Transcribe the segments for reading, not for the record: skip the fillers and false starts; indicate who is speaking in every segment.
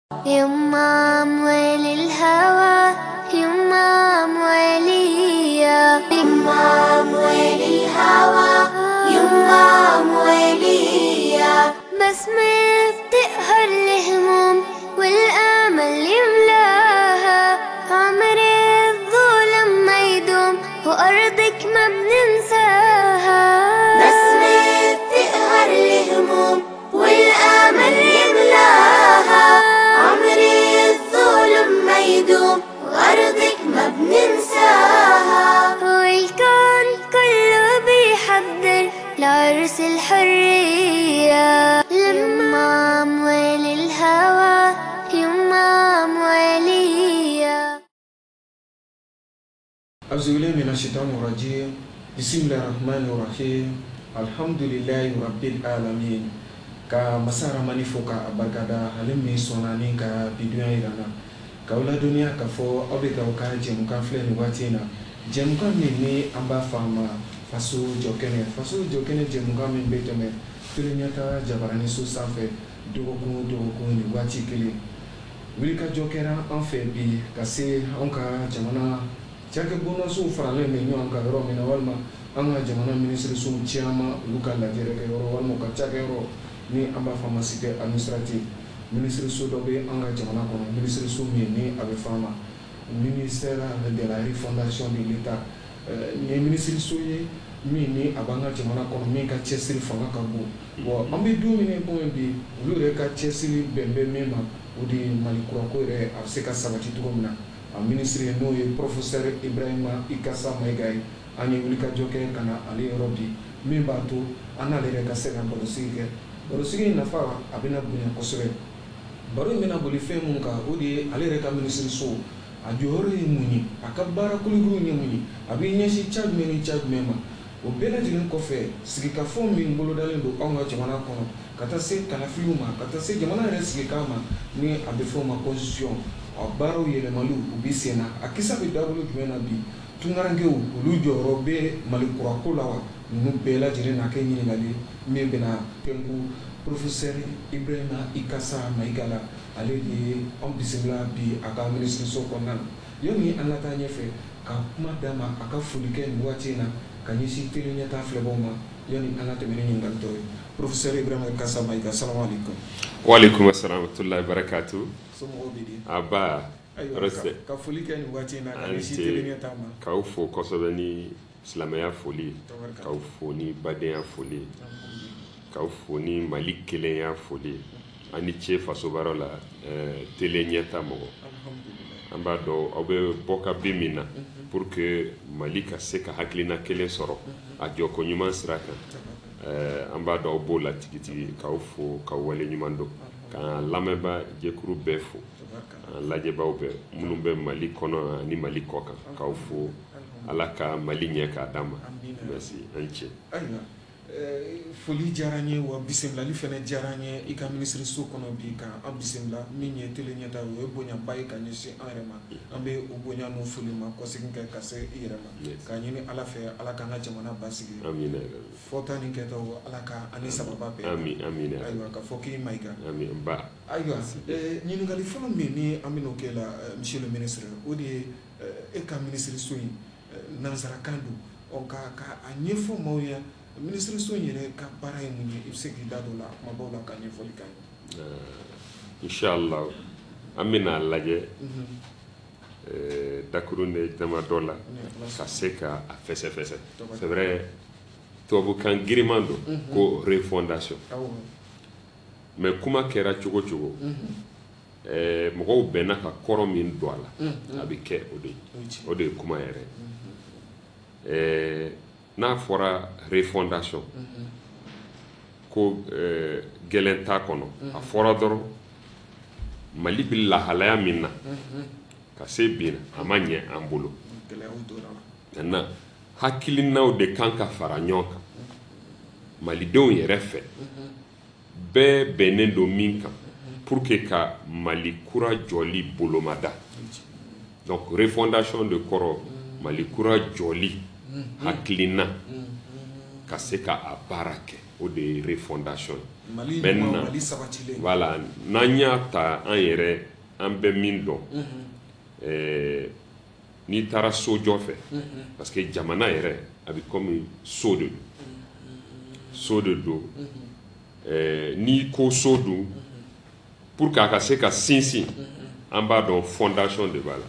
Speaker 1: يما أموال الهوى، يما أموالية، يما أموال الهوى، يما أموالية. بسمة بتقهر الهموم والأمل يملاها، عمر الظلم ما يدوم وأرضك ما بننساها. بسمة بتقهر الهموم والأمل يملاها، عمر الظلم ما يدوم وأرضك ما بننساها. والكون كله بيحضر لعرس الحرية، لما أموال الهوى، يما أموالية.
Speaker 2: أعوذ بالله من الشيطان الرجيم. بسم الله الرحمن الرحيم. الحمد لله رب العالمين. Ka masa Ramani fo ka a barikada, ale min sɔnna ni ka bi dunya yira n na, k'aw ladɔnniya k'a fɔ aw bɛ k'aw ka jɛmukan filɛ nin waati in na, jɛmukan min ni an b'a fɔ a ma Faso Jɔkɛnɛ. Faso Jɔkɛnɛ, jɛmukan min bɛ tɛmɛ Télé Ɲɛta jabaraniso sanfɛ dɔgɔkun o dɔgɔkun nin waati kelen. Wulikajɔ kɛra an fɛ bi ka se anw ka jamana cakɛbondasow faralen bɛ ɲɔgɔn kan yɔrɔ min na, walima an ka jamana minisirisow caman olu ka lajɛrɛ kɛ yɔrɔ, walima u ka cakɛyɔrɔ ni an b'a fɔ a ma cité administrative. Minisiriso dɔ bɛ an ka jamana kɔnɔ, minisiriso min ni a bɛ fɔ a ma ministère de la refondation de l'État. Nin ye minisiriso ye min ni a b'an ka jamana kɔnɔ, min ka cɛsiri fanga ka bon. Wa an bɛ don min na i komi bi, olu yɛrɛ ka cɛsiri bɛn bɛ min ma, o de ye Mali kurako yɛrɛ a bɛ se ka sabati cogo min na. A minisiri, n'o ye professeur Ibrahima Ikasa Mayiga ye, an ye wulikajɔ kɛ ka na ale yɔrɔ bi, min b'a to an n'ale yɛrɛ ka se ka barosigi kɛ. Barosigi in nafa a bɛna bonya kosɛbɛ. Baro in bɛna boli fɛn mun kan, o de ye ale yɛrɛ ka minisiriso a jɔyɔrɔ ye mun ye, a ka baara kolokolo ye mun ye, a bɛ ɲɛsin ca jumɛn ni ca jumɛn ma. O bɛɛ lajɛlen kɔfɛ, sigikafɔ min bolodalen don anw ka jamana kɔnɔ ka taa se kalafiliw ma, ka taa se jamana yɛrɛ sigikan ma ni a bɛ fɔ o ma constitution, a baaraw yɛlɛmaliw u bɛ sen na, a kisa bɛ dabolo jumɛn na bi, tunkarankew olu jɔyɔrɔ bɛ Mali kurako la wa? Ninnu bɛɛ lajɛlen na kɛ ɲininkali min bɛna tɛnku professeur Ibrahima Ikasa Mayiga la. Ale de ye anw bisimila bi a ka minisiriso kɔnɔna na. Yanni an ka taa ɲɛfɛ, ka kuma d'a ma a ka foli kɛ nin waati in na ka ɲɛsin Télé Ɲɛta filɛbaw ma, yanni an ka tɛmɛ ni ɲininkali tɔw ye. Professeur Ibrahima Ikasa Mayiga, salamu aleykum.
Speaker 3: Waaleykum assalam wa rahmatullahi wa barakatuh.
Speaker 2: Somɔgɔw bɛ di?
Speaker 3: Aba.
Speaker 2: Ayiwa, ka foli kɛ nin waati in na ka ɲɛsin Télé Ɲɛta ma.
Speaker 3: K'aw fo kosɛbɛ ni silamɛya foli, k'aw fo ni badenya foli, k'aw fo ni Mali kelenya foli. An ni ce fasobaara la, Télé Ɲɛta mɔgɔ. An b'a dɔn aw bɛ bɔ ka bin min na pour que Mali ka se ka hakilina kelen sɔrɔ a jɔko ɲuman sira kan. An b'a dɔn aw b'o la tigitigi. K'aw fo, k'aw wale ɲuman dɔn, k'an lamɛnbaa jɛkuru bɛɛ fo, an lajɛbaw bɛɛ minnu bɛ Mali kɔnɔ ani Mali kɔ kan, k'aw fo. Ala ka Mali ɲɛ k'a d'an ma. Merci, an ce.
Speaker 2: Ayiwa, foli diyara n ye, wa bisimilali fana diyara n ye i ka minisiriso kɔnɔ bi ka an bisimila. Min ye Télé Ɲɛta ye, o ye bonyaba ye ka ɲɛsin an yɛrɛ ma. An bɛ o bonya n'o foli ma kɔsegin kɛ ka se i yɛrɛ ma, k'a ɲini Ala fɛ, Ala k'an ka jamana basigi.
Speaker 3: Amina.
Speaker 2: Fɔta ni kɛtaw, Ala ka ani sababa bɛn.
Speaker 3: Ami, amina.
Speaker 2: Ayiwa, ka fɔ k'i Mayiga.
Speaker 3: Ami ba.
Speaker 2: Ayiwa, ɲininkali fɔlɔ min ni an bɛn'o kɛ la, monsieur le ministre, o de ye e ka minisiriso in, nansarakan don, ɔ ka a ɲɛfɔ maaw ye, minisiriso in yɛrɛ ka baara ye mun ye? I bɛ se k'i da don o la kumabaw la ka ɲɛfɔli k'an ye?
Speaker 3: Inshallah, an bɛna lajɛ dakurun de damadɔ la ka se ka a fɛsɛfɛsɛ. C'est vrai, tubabukan giriman don ko refondation, mais kuma kɛra cogo cogo, mɔgɔw bɛnna ka kɔrɔ min don a la, a bɛ kɛ o de ye, o de ye kuma yɛrɛ ye. N'a fɔra refondation, ko gɛlɛn t'a kɔnɔ. A fɔra dɔrɔn Mali bɛ lahalaya min na ka se bi na, a ma ɲɛ an bolo. Maintenant, hakilinaw de kan ka fara ɲɔgɔn kan malidenw yɛrɛ fɛ, bɛɛ bɛnnen don min kan pour que ka Mali kura jɔli bolomada. Donc refondation de kɔrɔ Mali kura jɔli hakilina ka se ka a baara kɛ, o de ye refondation ye.
Speaker 2: Mali
Speaker 3: Maintenant,
Speaker 2: Mali sabatilen.
Speaker 3: Voilà, n'an y'a ta an yɛrɛ, an bɛ min dɔn, n'i taara sojɔ fɛ, parce que jamana yɛrɛ a bɛ comme so de don, so de don. N'i ko so dun, pour que a ka se ka sinsin, an b'a dɔn fondation de b'a la.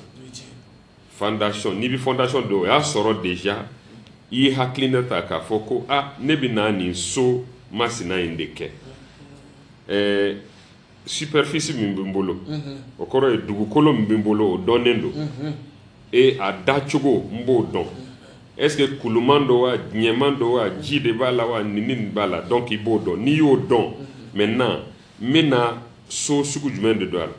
Speaker 3: Fondation, n'i bɛ fondation don, o y'a sɔrɔ déjà i ye hakilina ta k'a fɔ ko a ne bɛ na nin so masina in de kɛ. Superficie min bɛ n bolo, o kɔrɔ ye dugukolo min bɛ n bolo, o dɔnnen don, et a dacogo n b'o dɔn. Est ce que kuluman don wa, ɲɛman don wa, ji de b'a la wa, nin ni nin b'a la? Donc i b'o dɔn. N'i y'o dɔn, maintenant n bɛna so sugu jumɛn de don a la?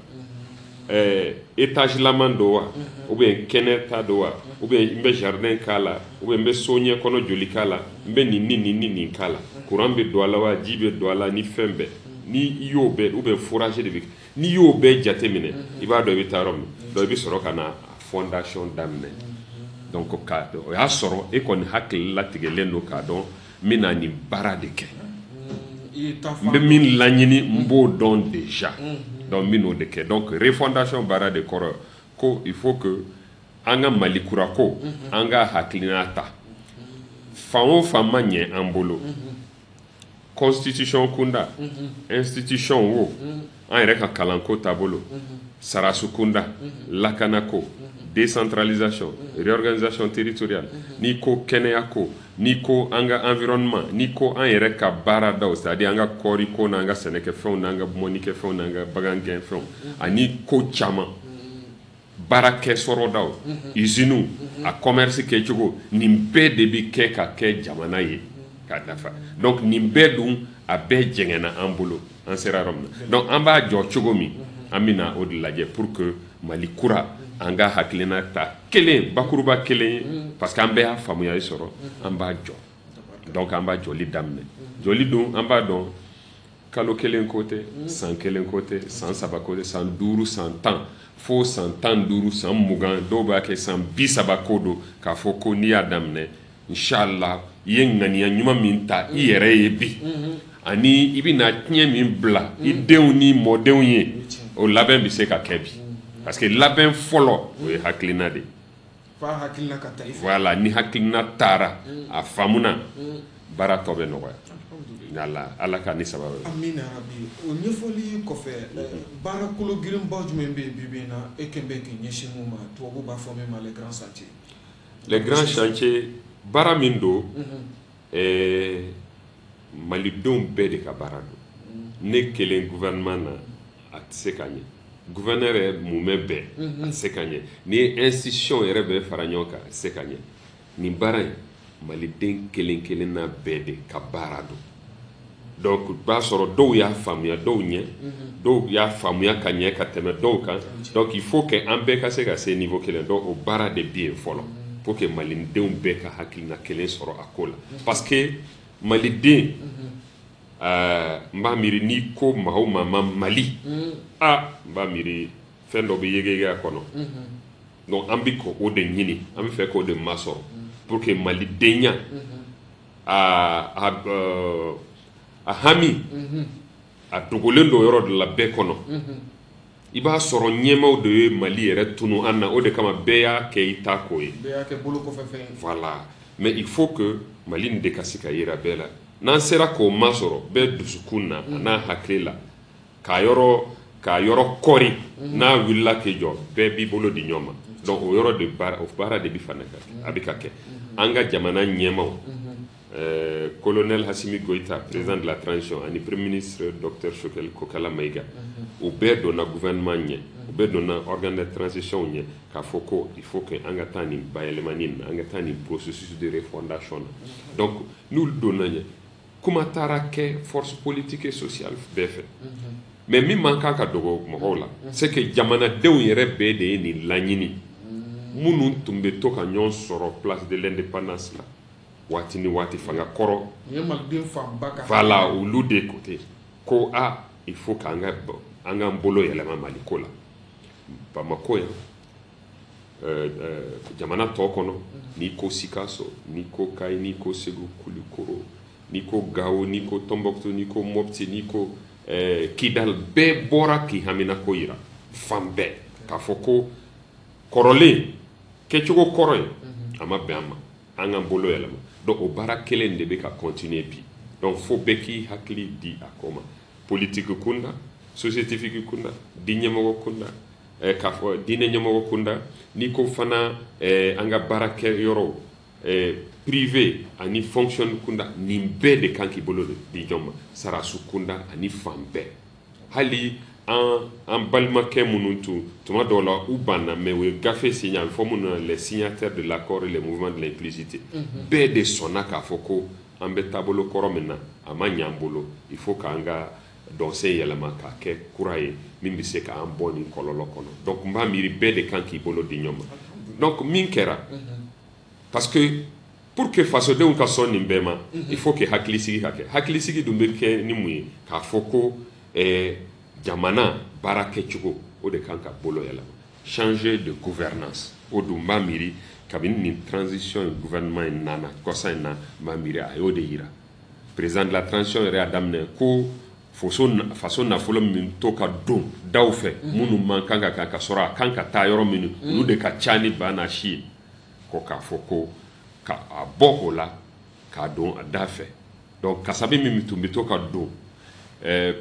Speaker 3: Étage laman don wa, ou bien kɛnɛ ta don wa, ou bien n bɛ jardin k'a la, ou bien n bɛ so ɲɛ kɔnɔ joli k'a la, n bɛ nin ni nin ni nin k'a la, courant bɛ don a la wa, ji bɛ don a la, ni fɛn bɛɛ, ni i y'o bɛɛ, ou bien forage de bɛ, n'i y'o bɛɛ jateminɛ, i b'a dɔn i bɛ taa yɔrɔ min. Donc i bɛ sɔrɔ ka na fondation daminɛ. Donc ka o y'a sɔrɔ e kɔni hakili latigɛlen don k'a dɔn n bɛna nin baara de kɛ, n bɛ min laɲini, n b'o dɔn déjà, donc n bɛ n'o de kɛ. Donc refondation baara de kɔrɔ ko il faut que an ka Mali kura ko, an ka hakilina ta, fan o fan ma ɲɛ an bolo, constitution kunda, institution wo, an yɛrɛ ka kalanko taabolo, sarasu kunda, lakanako, décentralisation, réorganisation territoriale, n'i ko kɛnɛya ko, n'i ko an ka environnement, n'i ko an yɛrɛ ka baaradaw, c'est à dire an ka kɔɔri ko n'an ka sɛnɛkɛfɛnw n'an ka mɔnikɛfɛnw n'an ka bagangɛnfɛnw ani ko caman, baarakɛ sɔrɔdaw, usines, a commerce kɛcogo, nin bɛɛ de bɛ kɛ ka kɛ jamana ye k'a dafa. Donc nin bɛɛ dun, a bɛɛ jɛngɛnna an bolo, an sera yɔrɔ min na. Donc an b'a jɔ cogo min, an bɛna o de lajɛ pour que Mali kura, an ka hakilina ta kelen, bakuruba kelen ye, parce que an bɛɛ y'a faamuyali sɔrɔ, an b'a jɔ. Donc an b'a jɔli daminɛ. Jɔli dun, an b'a dɔn kalo kelen ko tɛ, san kelen ko tɛ, san 3 ko tɛ, san 5, san 10, fo san 15, san 20, dɔw b'a kɛ san 30 ko don. K'a fɔ ko n'i y'a daminɛ, inshallah, i ye ŋaniya ɲuman min ta i yɛrɛ ye bi, ani i bɛna tiɲɛ min bila i denw ni mɔdenw ye, o labɛn bɛ se ka kɛ bi, parce que labɛn fɔlɔ, o ye hakilina de ye. Voilà, ni hakilina taara a faamuna, baara tɔ bɛ nɔgɔya. Ala Ala ka ni sababu.
Speaker 2: Amina rabi. O ɲɛfɔli kɔfɛ, baara kolo girinba jumɛn bɛ yen bi bi in na e kɛn bɛ k'i ɲɛsin mun ma, tubabu b'a fɔ min ma les grands chantiers?
Speaker 3: Les grands chantiers, baara min don, malidenw bɛɛ de ka baara don. Ne kelen gouvernement na, a tɛ se ka ɲɛ. Gouverneur yɛrɛ mumɛ bɛɛ, a tɛ se ka ɲɛ. N'i ye institution yɛrɛ bɛɛ fara ɲɔgɔn kan, a tɛ se ka ɲɛ. Nin baara in, maliden kelen kelenna bɛɛ de ka baara don. Donc b'a sɔrɔ dɔw y'a faamuya dɔw ɲɛ, dɔw y'a faamuya ka ɲɛ ka tɛmɛ dɔw kan. Donc il faut que an bɛɛ ka se ka se niveau kelen. Donc o baara de bɛ yen fɔlɔ pour que malidenw bɛɛ ka hakilina kelen sɔrɔ a ko la, parce que maliden, n b'a miiri n'i ko maa o maa ma Mali, a n b'a miiri fɛn dɔ bɛ yegeyege a kɔnɔ. Donc an bɛ k'o de ɲini, an bɛ fɛ k'o de masɔrɔ pour que malidenya a hami a dogolen don yɔrɔ dɔ la bɛɛ kɔnɔ. I b'a sɔrɔ ɲɛmaw de ye Mali yɛrɛ tunu an na, o de kama bɛɛ y'a kɛ i ta ko ye.
Speaker 2: Bɛɛ y'a kɛ bolo kɔfɛ fɛn ye.
Speaker 3: Voilà, mais il faut que Mali nin de ka se ka yira bɛɛ la. N'an sera k'o masɔrɔ bɛɛ dusukun na, a n'a hakili la, k'a yɔrɔ kɔri, n'a wulila k'i jɔ, bɛɛ b'i bolo di ɲɔgɔn ma. Donc o yɔrɔ de baara, o baara de bɛ fana ka kɛ, a bɛ ka kɛ. An ka jamana ɲɛmaw, colonel Assimi Goïta, président de la transition, ani premier ministre docteur Choguel Kokalla Maïga, u bɛɛ donna gouvernement ɲɛ, u bɛɛ donna organe de transition ɲɛ k'a fɔ ko il faut que an ka taa nin bayɛlɛmani na, an ka taa nin processus de refondation na. Donc n'olu donna ɲɛ, kuma taara kɛ force politique et sociale bɛɛ fɛ. Mais min man kan ka dogo mɔgɔw la, c'est que jamanadenw yɛrɛ bɛɛ de ye nin laɲini, minnu tun bɛ to ka ɲɔgɔn sɔrɔ place de l'indépendance la waati ni waati, fanga kɔrɔ.
Speaker 2: Nin ye maliden fanba ka.
Speaker 3: Voilà, olu de ko ten ko a il faut k'an ka an k'an bolo yɛlɛma Mali ko la. Bamako yan, jamana tɔ kɔnɔ, n'i ko Sikaso, n'i ko Kayi, n'i ko Segu, Kulikoro, N'i ko Gao, n'i ko Tombouctou, n'i ko Mopti, n'i ko Kidal, bɛɛ bɔra k'i haminako yira fan bɛɛ k'a fɔ ko kɔrɔlen kɛcogo kɔrɔ ye a ma bɛn an ma, an k'an bolo yɛlɛma. Donc o baara kelen de bɛ ka continuer bi. Donc fo bɛɛ k'i hakili di a ko ma, politique kunda, société civile kunda, diinɛ kunda, k'a fɔ diinɛ ɲɛmɔgɔ kunda, n'i ko fana an ka baarakɛ yɔrɔw privé ani fonction kunda, nin bɛɛ de kan k'i bolo di ɲɔgɔn ma, sarasu kunda ani fan bɛɛ. Hali an balimakɛ minnu tun tuma dɔw la u banna, mais u ye gafe signé, a bɛ fɔ minnu na les signataires de l'accord et le mouvement de l'inclusivité, bɛɛ de sɔnna k'a fɔ ko an bɛ taabolo kɔrɔ min na, a ma ɲɛ an bolo, il faut k'an ka dɔnsen yɛlɛma k'a kɛ kura ye min bɛ se k'an bɔ nin kɔlɔlɔ kɔnɔ. Donc n b'a miiri bɛɛ de kan k'i bolo di ɲɔgɔn ma. Donc min kɛra, parce que pour que fasodenw ka sɔn nin bɛɛ ma, il faut que hakilisigi ka kɛ. Hakilisigi dun bɛ kɛ ni mun ye? K'a fɔ ko jamana baara kɛcogo, o de kan ka bolo yɛlɛma, changer de gouvernance. O dun b'a miiri kabini nin transition in gouvernement in nana kɔsa in na, n b'a miiri a y'o de yira. Président de la transition yɛrɛ y'a daminɛ ko faso nafolo min to ka don daw fɛ, minnu man kan ka ka sɔrɔ a kan ka taa yɔrɔ minnu, olu de ka ca ni ba n'a si ye, ko k'a fɔ ko ka a bɔ o la k'a don a da fɛ. Donc kasabi min tun bɛ to ka don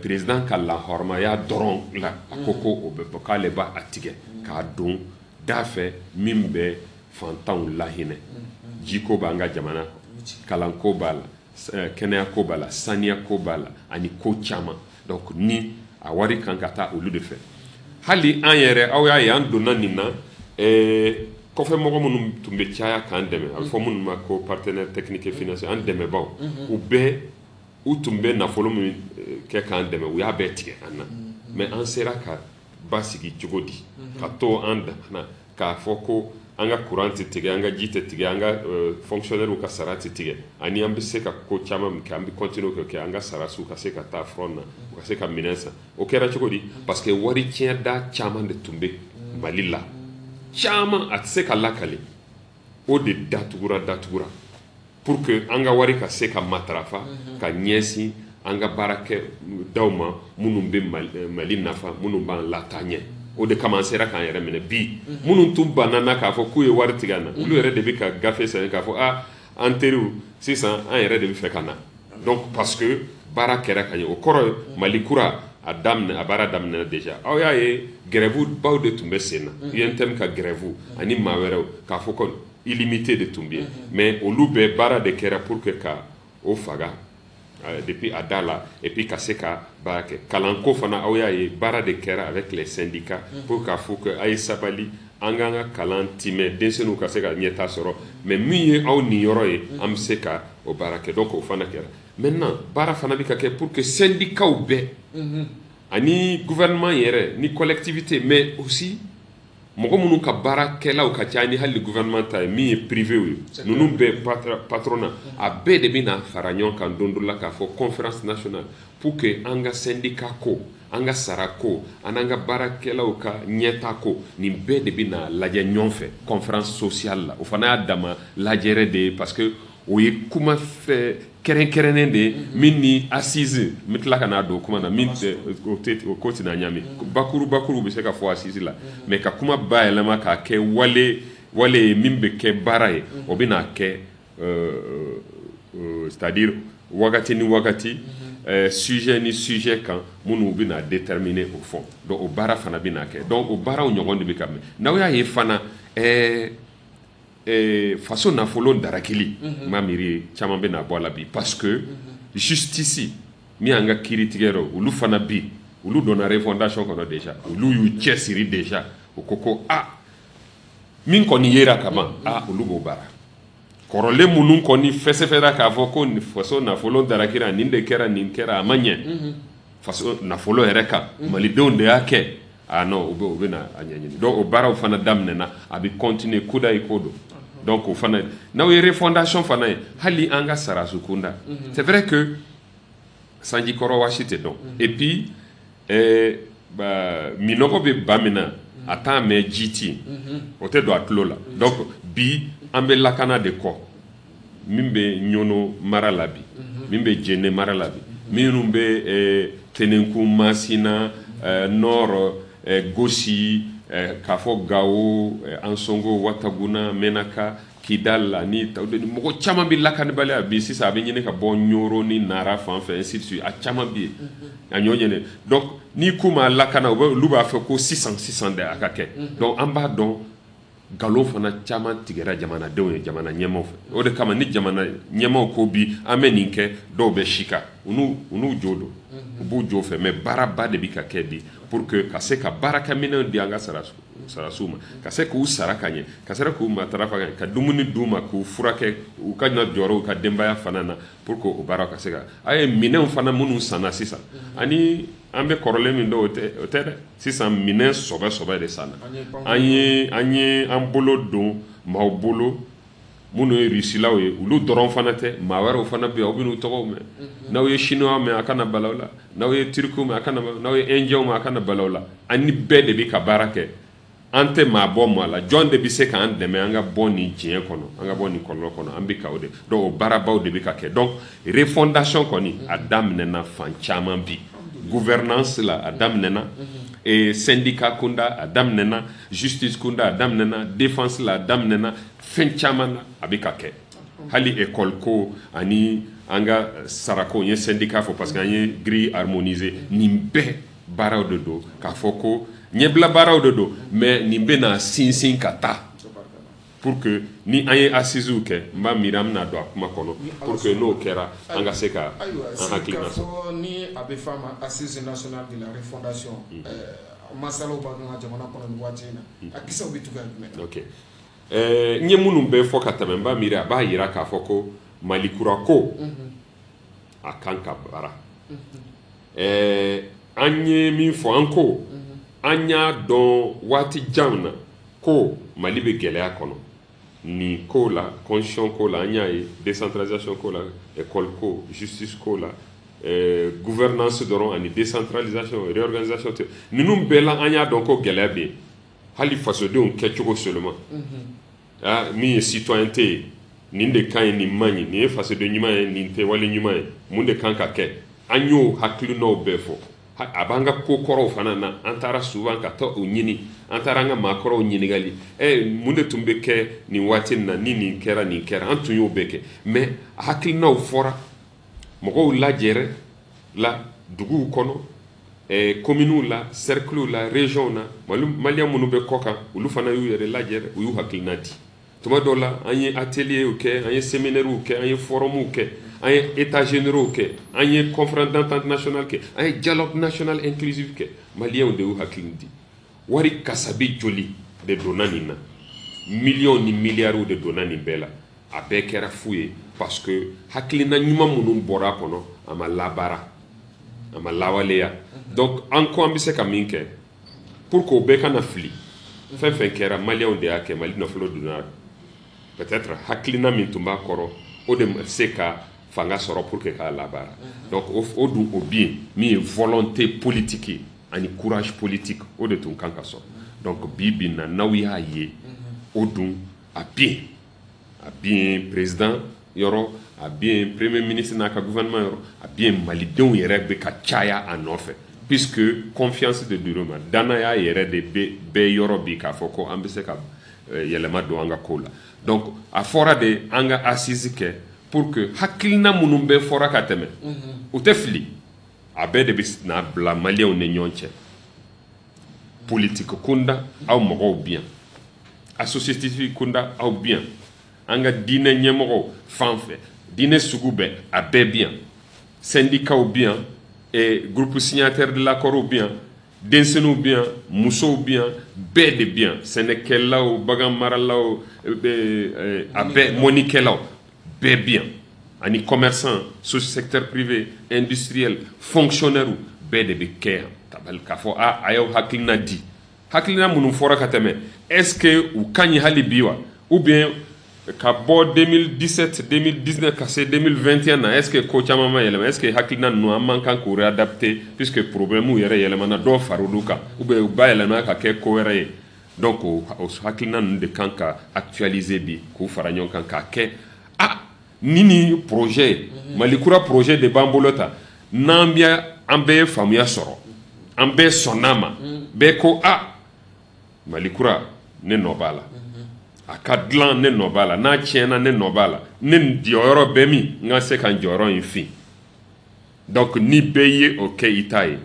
Speaker 3: président ka lahɔrɔmaya dɔrɔn la, a ko ko o bɛ bɔ, k'ale b'a a tigɛ k'a don da fɛ min bɛ fantanw lahinɛ. Jiko b'an ka jamana, kalanko b'a la, kɛnɛyako b'a la, saniyako b'a la, ani ko caman. Donc ni a wari kan ka taa olu de fɛ. Hali an yɛrɛ, aw y'a ye, an donna nin na, kɔfɛ mɔgɔ minnu tun bɛ caya k'an dɛmɛ, a bɛ fɔ minnu ma ko partenaire technique et financier, an dɛmɛbaw, u bɛɛ u tun bɛ nafolo min kɛ k'an dɛmɛ, u y'a bɛɛ tigɛ an na. Mais an sera ka basigi cogo di ka to an damana k'a fɔ ko an ka courant tɛ tigɛ, an ka ji tɛ tigɛ, an ka fonctionnaire ka sara tɛ tigɛ, ani an bɛ se ka ko caman min kɛ, an bɛ continuer k'o kɛ, an ka sarasiw ka se ka taa front na, u ka se ka minɛn san? O kɛra cogo di? Parce que wari tiɲɛda caman de tun bɛ Mali la, caman a tɛ se ka lakale, o de datugura datugura pour que an ka wari ka se ka matarafa ka ɲɛsin an ka baarakɛ daw ma minnu bɛ Mali nafa, minnu b'an lataa ɲɛ. O de kama an sera k'an yɛrɛ minɛ. Bi minnu tun banna na k'a fɔ k'u ye wari tigɛ an na, olu yɛrɛ de bɛ ka gafe sɛbɛn k'a fɔ a an teriw, sisan an yɛrɛ de bɛ fɛ ka na. Donc parce que baara kɛra ka ɲɛ, o kɔrɔ ye Mali kura a daminɛ, a baara daminɛna déjà. Aw y'a ye, grève baw de tun bɛ sen na, UNTM ka grève ani maa wɛrɛw, k'a fɔ ko illimité de tun bɛ yen, mais olu bɛɛ baara de kɛra pour que ka o faga depuis a da la, et puis ka se ka baara kɛ. Kalanko fana, aw y'a ye, baara de kɛra avec les syndicats pour k'a fɔ que a ye sabali, an k'an ka kalan timɛ, denmisɛnninw ka se ka ɲɛta sɔrɔ, mais min ye aw niyɔrɔ ye, an bɛ se ka o baara kɛ. Donc o fana kɛra. Maintenant baara fana bɛ ka kɛ pour que syndicats bɛɛ ani gouvernement yɛrɛ ni collectivité, mais aussi mɔgɔ minnu ka baarakɛlaw ka ca ni hali gouvernement ta ye, min ye privé ye, ninnu bɛɛ, patronat, a bɛɛ de bɛna fara ɲɔgɔn kan don dɔ la k'a fɔ conférence nationale pour que an ka syndicat ko, an ka sara ko, an n'an ka baarakɛlaw ka ɲɛta ko, nin bɛɛ de bɛna lajɛ ɲɔgɔn fɛ conférence sociale la. O fana y'a dama lajɛrɛ de ye, parce que o ye kuma fɛ kɛrɛnkɛrɛnnen de ye min ni assise n bɛ tila ka n'a don kuma na, min tɛ o tɛ o ko tɛna ɲami. Bakuru bakuru bɛ se ka fɔ assise la, mais ka kuma bayɛlɛma k'a kɛ wale wale ye min bɛ kɛ baara ye, o bɛ n'a kɛ c'est à dire wagati ni wagati, sujet ni sujet kan minnu bɛna déterminer au fond. Donc o baara fana bɛna kɛ. Donc o baaraw ɲɔgɔn de bɛ ka mɛn. N'aw y'a ye fana, faso nafolo darakili, n b'a miiri caman bɛna bɔ a la bi, parce que justice min y'an ka kiiritigɛ yɔrɔ, olu fana bi olu donna refondation kɔnɔ déjà, olu y'u cɛsiri déjà, u ko ko a min kɔni yera kaban, a olu b'o baara kɔrɔlen minnu kɔni fɛsɛfɛra k'a fɔ ko faso nafolo darakira, nin de kɛra, nin kɛra, a ma ɲɛ faso nafolo yɛrɛ kan, malidenw de y'a kɛ. Ah non, u bɛ na a ɲɛɲini. Donc o baaraw fana daminɛna, a bɛ continuer kuda i ko don. Donc o fana, n'aw ye refondation fana ye, hali an ka sarasu kunda, c'est vrai que sanjikɔrɔ waasi tɛ dɔn, et puis bah, minɔgɔ bɛ ba min na, a t'a mɛn ji ti, o tɛ don a tulo la. Donc bi an bɛ lakana de kɔ. Min bɛ Ɲɔnɔ mara la bi, min bɛ Jene mara la bi, minnu bɛ Tenenku, Masina, Nord, Gosi, k'a fɔ Gawo, Ansongo, Wataguna, Menaka, Kidal ani mɔgɔ caman bɛ lakanabaliya bi. Sisan a bɛ ɲini ka bɔ Ɲoro ni Nara fan fɛ, ainsi de suite, a caman bɛ yen a ɲɔ ɲɛnɛ. Donc n'i k'u ma lakana, olu b'a fɔ ko sisan sisan de a ka kɛ. Donc an b'a dɔn nkalon fana caman tigɛra jamanadenw ye jamana ɲɛmaaw fɛ. O de kama ni jamana ɲɛmaaw ko bi an bɛ nin kɛ, dɔw bɛ sika, u n'u jo don, u b'u jo fɛ. Mais baaraba de bɛ ka kɛ bi pour que ka se ka baarakɛminɛnw di an ka sarasiw ma, ka se k'u sara ka ɲɛ, ka se k'u matarafa ka ɲɛ, ka dumuni d'u ma, k'u furakɛ, u ka na jɔyɔrɔ u ka denbaya fana na, pour que o baara ka se ka a ye. Minɛnw fana minnu sanna sisan, ani an bɛ kɔrɔlen min dɔn, o tɛ dɛ. Sisan minɛn sɔbɛ sɔbɛ de sanna. An ye an bolo don maaw bolo minnu ye Rusilaw ye. Olu dɔrɔn fana tɛ, maa wɛrɛw fana bɛ yen, aw bɛ n'u tɔgɔw mɛn. N'aw ye Chinois mɛn, a kana bala aw la. N'aw ye Turkiw mɛn, a kana, n'aw ye Indiens mɛn, a kana bala aw la. An ni bɛɛ de bɛ ka baara kɛ, an tɛ maa bɔ maa la. Jɔn de bɛ se k'an dɛmɛ an ka bɔ nin diɲɛ kɔnɔ, an ka bɔ nin kɔlɔlɔ kɔnɔ? An bɛ ka o de. Donc o baarabaw de bɛ ka kɛ. Donc refondation kɔni a daminɛna fan caman bi. Gouvernance la, a daminɛna. Et syndicat kunda, a daminɛna. Justice kunda, a daminɛna. Défense la, a daminɛna. Fɛn caman na a bɛ ka kɛ, hali école ko ani an ka sarako. N ye syndicat fɔ parce que an ye grille harmonisée. Nin bɛɛ baaraw de don, k'a fɔ ko ɲɛbila baaraw de don, mais nin bɛ na sinsin ka taa pour que ni an ye assises kɛ, n b'a miiri an bɛna don a kuma kɔnɔ, pour que n'o kɛra, an ka se ka an hakilina
Speaker 2: sɔrɔ. Ni a bɛ f'a ma assise nationale de la refondation, masalaw b'a kan ka jamana kɔnɔ nin waati in na, a kisɛw bɛ cogoya jumɛn
Speaker 3: na? Ok, n ye minnu bɛɛ fɔ ka tɛmɛ, n b'a miiri a b'a yira k'a fɔ ko Mali kura ko a kan ka baara. An ye min fɔ, an ko an y'a dɔn waati jan na ko Mali bɛ gɛlɛya kɔnɔ nin ko la, constitution ko la, an y'a ye décentralisation ko la, école ko, justice ko la, gouvernance dɔrɔn ani décentralisation, réorganisation tɛ, ninnu bɛɛ la an y'a dɔn ko gɛlɛya bɛ yen. Hali fasodenw kɛcogo seulement, ah, min ye citoyenneté ye, nin de ka ɲi, nin man ɲi, nin ye fasoden ɲuman ye, nin tɛ wale ɲuman ye, mun de kan ka kɛ, an y'o hakilinaw bɛɛ fɔ. A b'an ka ko kɔrɔw fana na, an taara souvent ka taa o ɲini, an taara an ka maakɔrɔw ɲininkali, mun de tun bɛ kɛ nin waati in na ni nin kɛra, nin kɛra, an tun y'o bɛɛ kɛ. Mais hakilinaw fɔra, mɔgɔw lajɛrɛ la duguw kɔnɔ, communes la, cercles la, régions na. Maliyɛn minnu bɛ kɔ kan, olu fana y'u yɛrɛ lajɛ, u y'u hakilina di. Tuma dɔw la, an ye ateliers kɛ, an ye séminaires kɛ, an ye forums kɛ, an ye états généraux kɛ, an ye conférence d'entente nationale kɛ, an ye dialogue national inclusif kɛ. Maliyɛnw de y'u hakili di. Wari kasabi joli de donna nin na? Miliyɔn ni miliyariw de donna nin bɛɛ la. A bɛɛ kɛra fu ye parce que hakilina ɲuman minnu bɔra a kɔnɔ, a ma labaara, a ma lawaleya. Donc an ko an bɛ se ka min kɛ pour que o bɛɛ kana fili, fɛn fɛn kɛra, Maliyɛnw de y'a kɛ, Mali nafolo donna, peut-être hakilina min tun b'a kɔrɔ, o de ma se ka fanga sɔrɔ pour que k'a labaara. Donc o dun, o bi yen min ye volonté politique ye ani courage politique, o de tun kan ka sɔrɔ. Donc bi bi in na, n'aw y'a ye, o dun a bi yen, a bi yen président yɔrɔ, a bi yen premier ministre n'a ka gouvernement yɔrɔ, a bi yen malidenw yɛrɛ bɛ ka caya a nɔfɛ, puisque confiance de dir'u ma, danaya yɛrɛ de bɛ bɛɛ yɔrɔ bi k'a fɔ ko an bɛ se ka yɛlɛma don an ka kow la. Donc a fɔra de an ka assise kɛ pour que hakilina minnu bɛɛ fɔra ka tɛmɛ, u tɛ fili, a bɛɛ de bɛ na bila Maliyɛnw ni ɲɔgɔn cɛ. Politique kunda, aw mɔgɔw bi yan, associatif kunda, aw bi yan, an ka diinɛ ɲɛmɔgɔw fan fɛ, diinɛ sugu bɛɛ, a bɛɛ bi yan, syndicats bi yan, groupe signataire de l'accord bi yan, denmisɛnninw bi yan, musow bi yan, bɛɛ de bi yan, sɛnɛkɛlaw, bagan maralaw, a bɛɛ, mɔnikɛlaw bɛɛ bi yan, ani commerçant, secteur privé, industriel, fonctionnaire, bɛɛ de bɛ kɛ yan tabali k'a fɔ a a y'aw hakilina di. Hakilina minnu fɔra ka tɛmɛ, est ce que u ka ɲi hali bi wa? Ou bien ka bɔ 2017, 2019 ka se 2021 na, est ce que ko caman ma yɛlɛma? Est ce que hakilina ninnu, an man kan k'u réadapter, puisque problème yɛrɛ yɛlɛmana, dɔw far'olu kan, ou bien u ba yɛlɛma ka kɛ ko wɛrɛ ye? Donc o hakilina ninnu de kan ka actualiser bi, k'u fara ɲɔgɔn kan k'a kɛ. A Ni projet Mali kura projet de b'an bolo ta, n'an bɛ an bɛɛ ye faamuya sɔrɔ, an bɛɛ sɔnn'a ma, bɛɛ ko a Mali kura, ne nɔ b'a la, a ka dilan, ne nɔ b'a la, n'a tiɲɛna, ne nɔ b'a la, ne jɔyɔrɔ bɛ min, n ka se ka n jɔyɔrɔ in fin. Donc ni bɛɛ ye o kɛ i ta ye,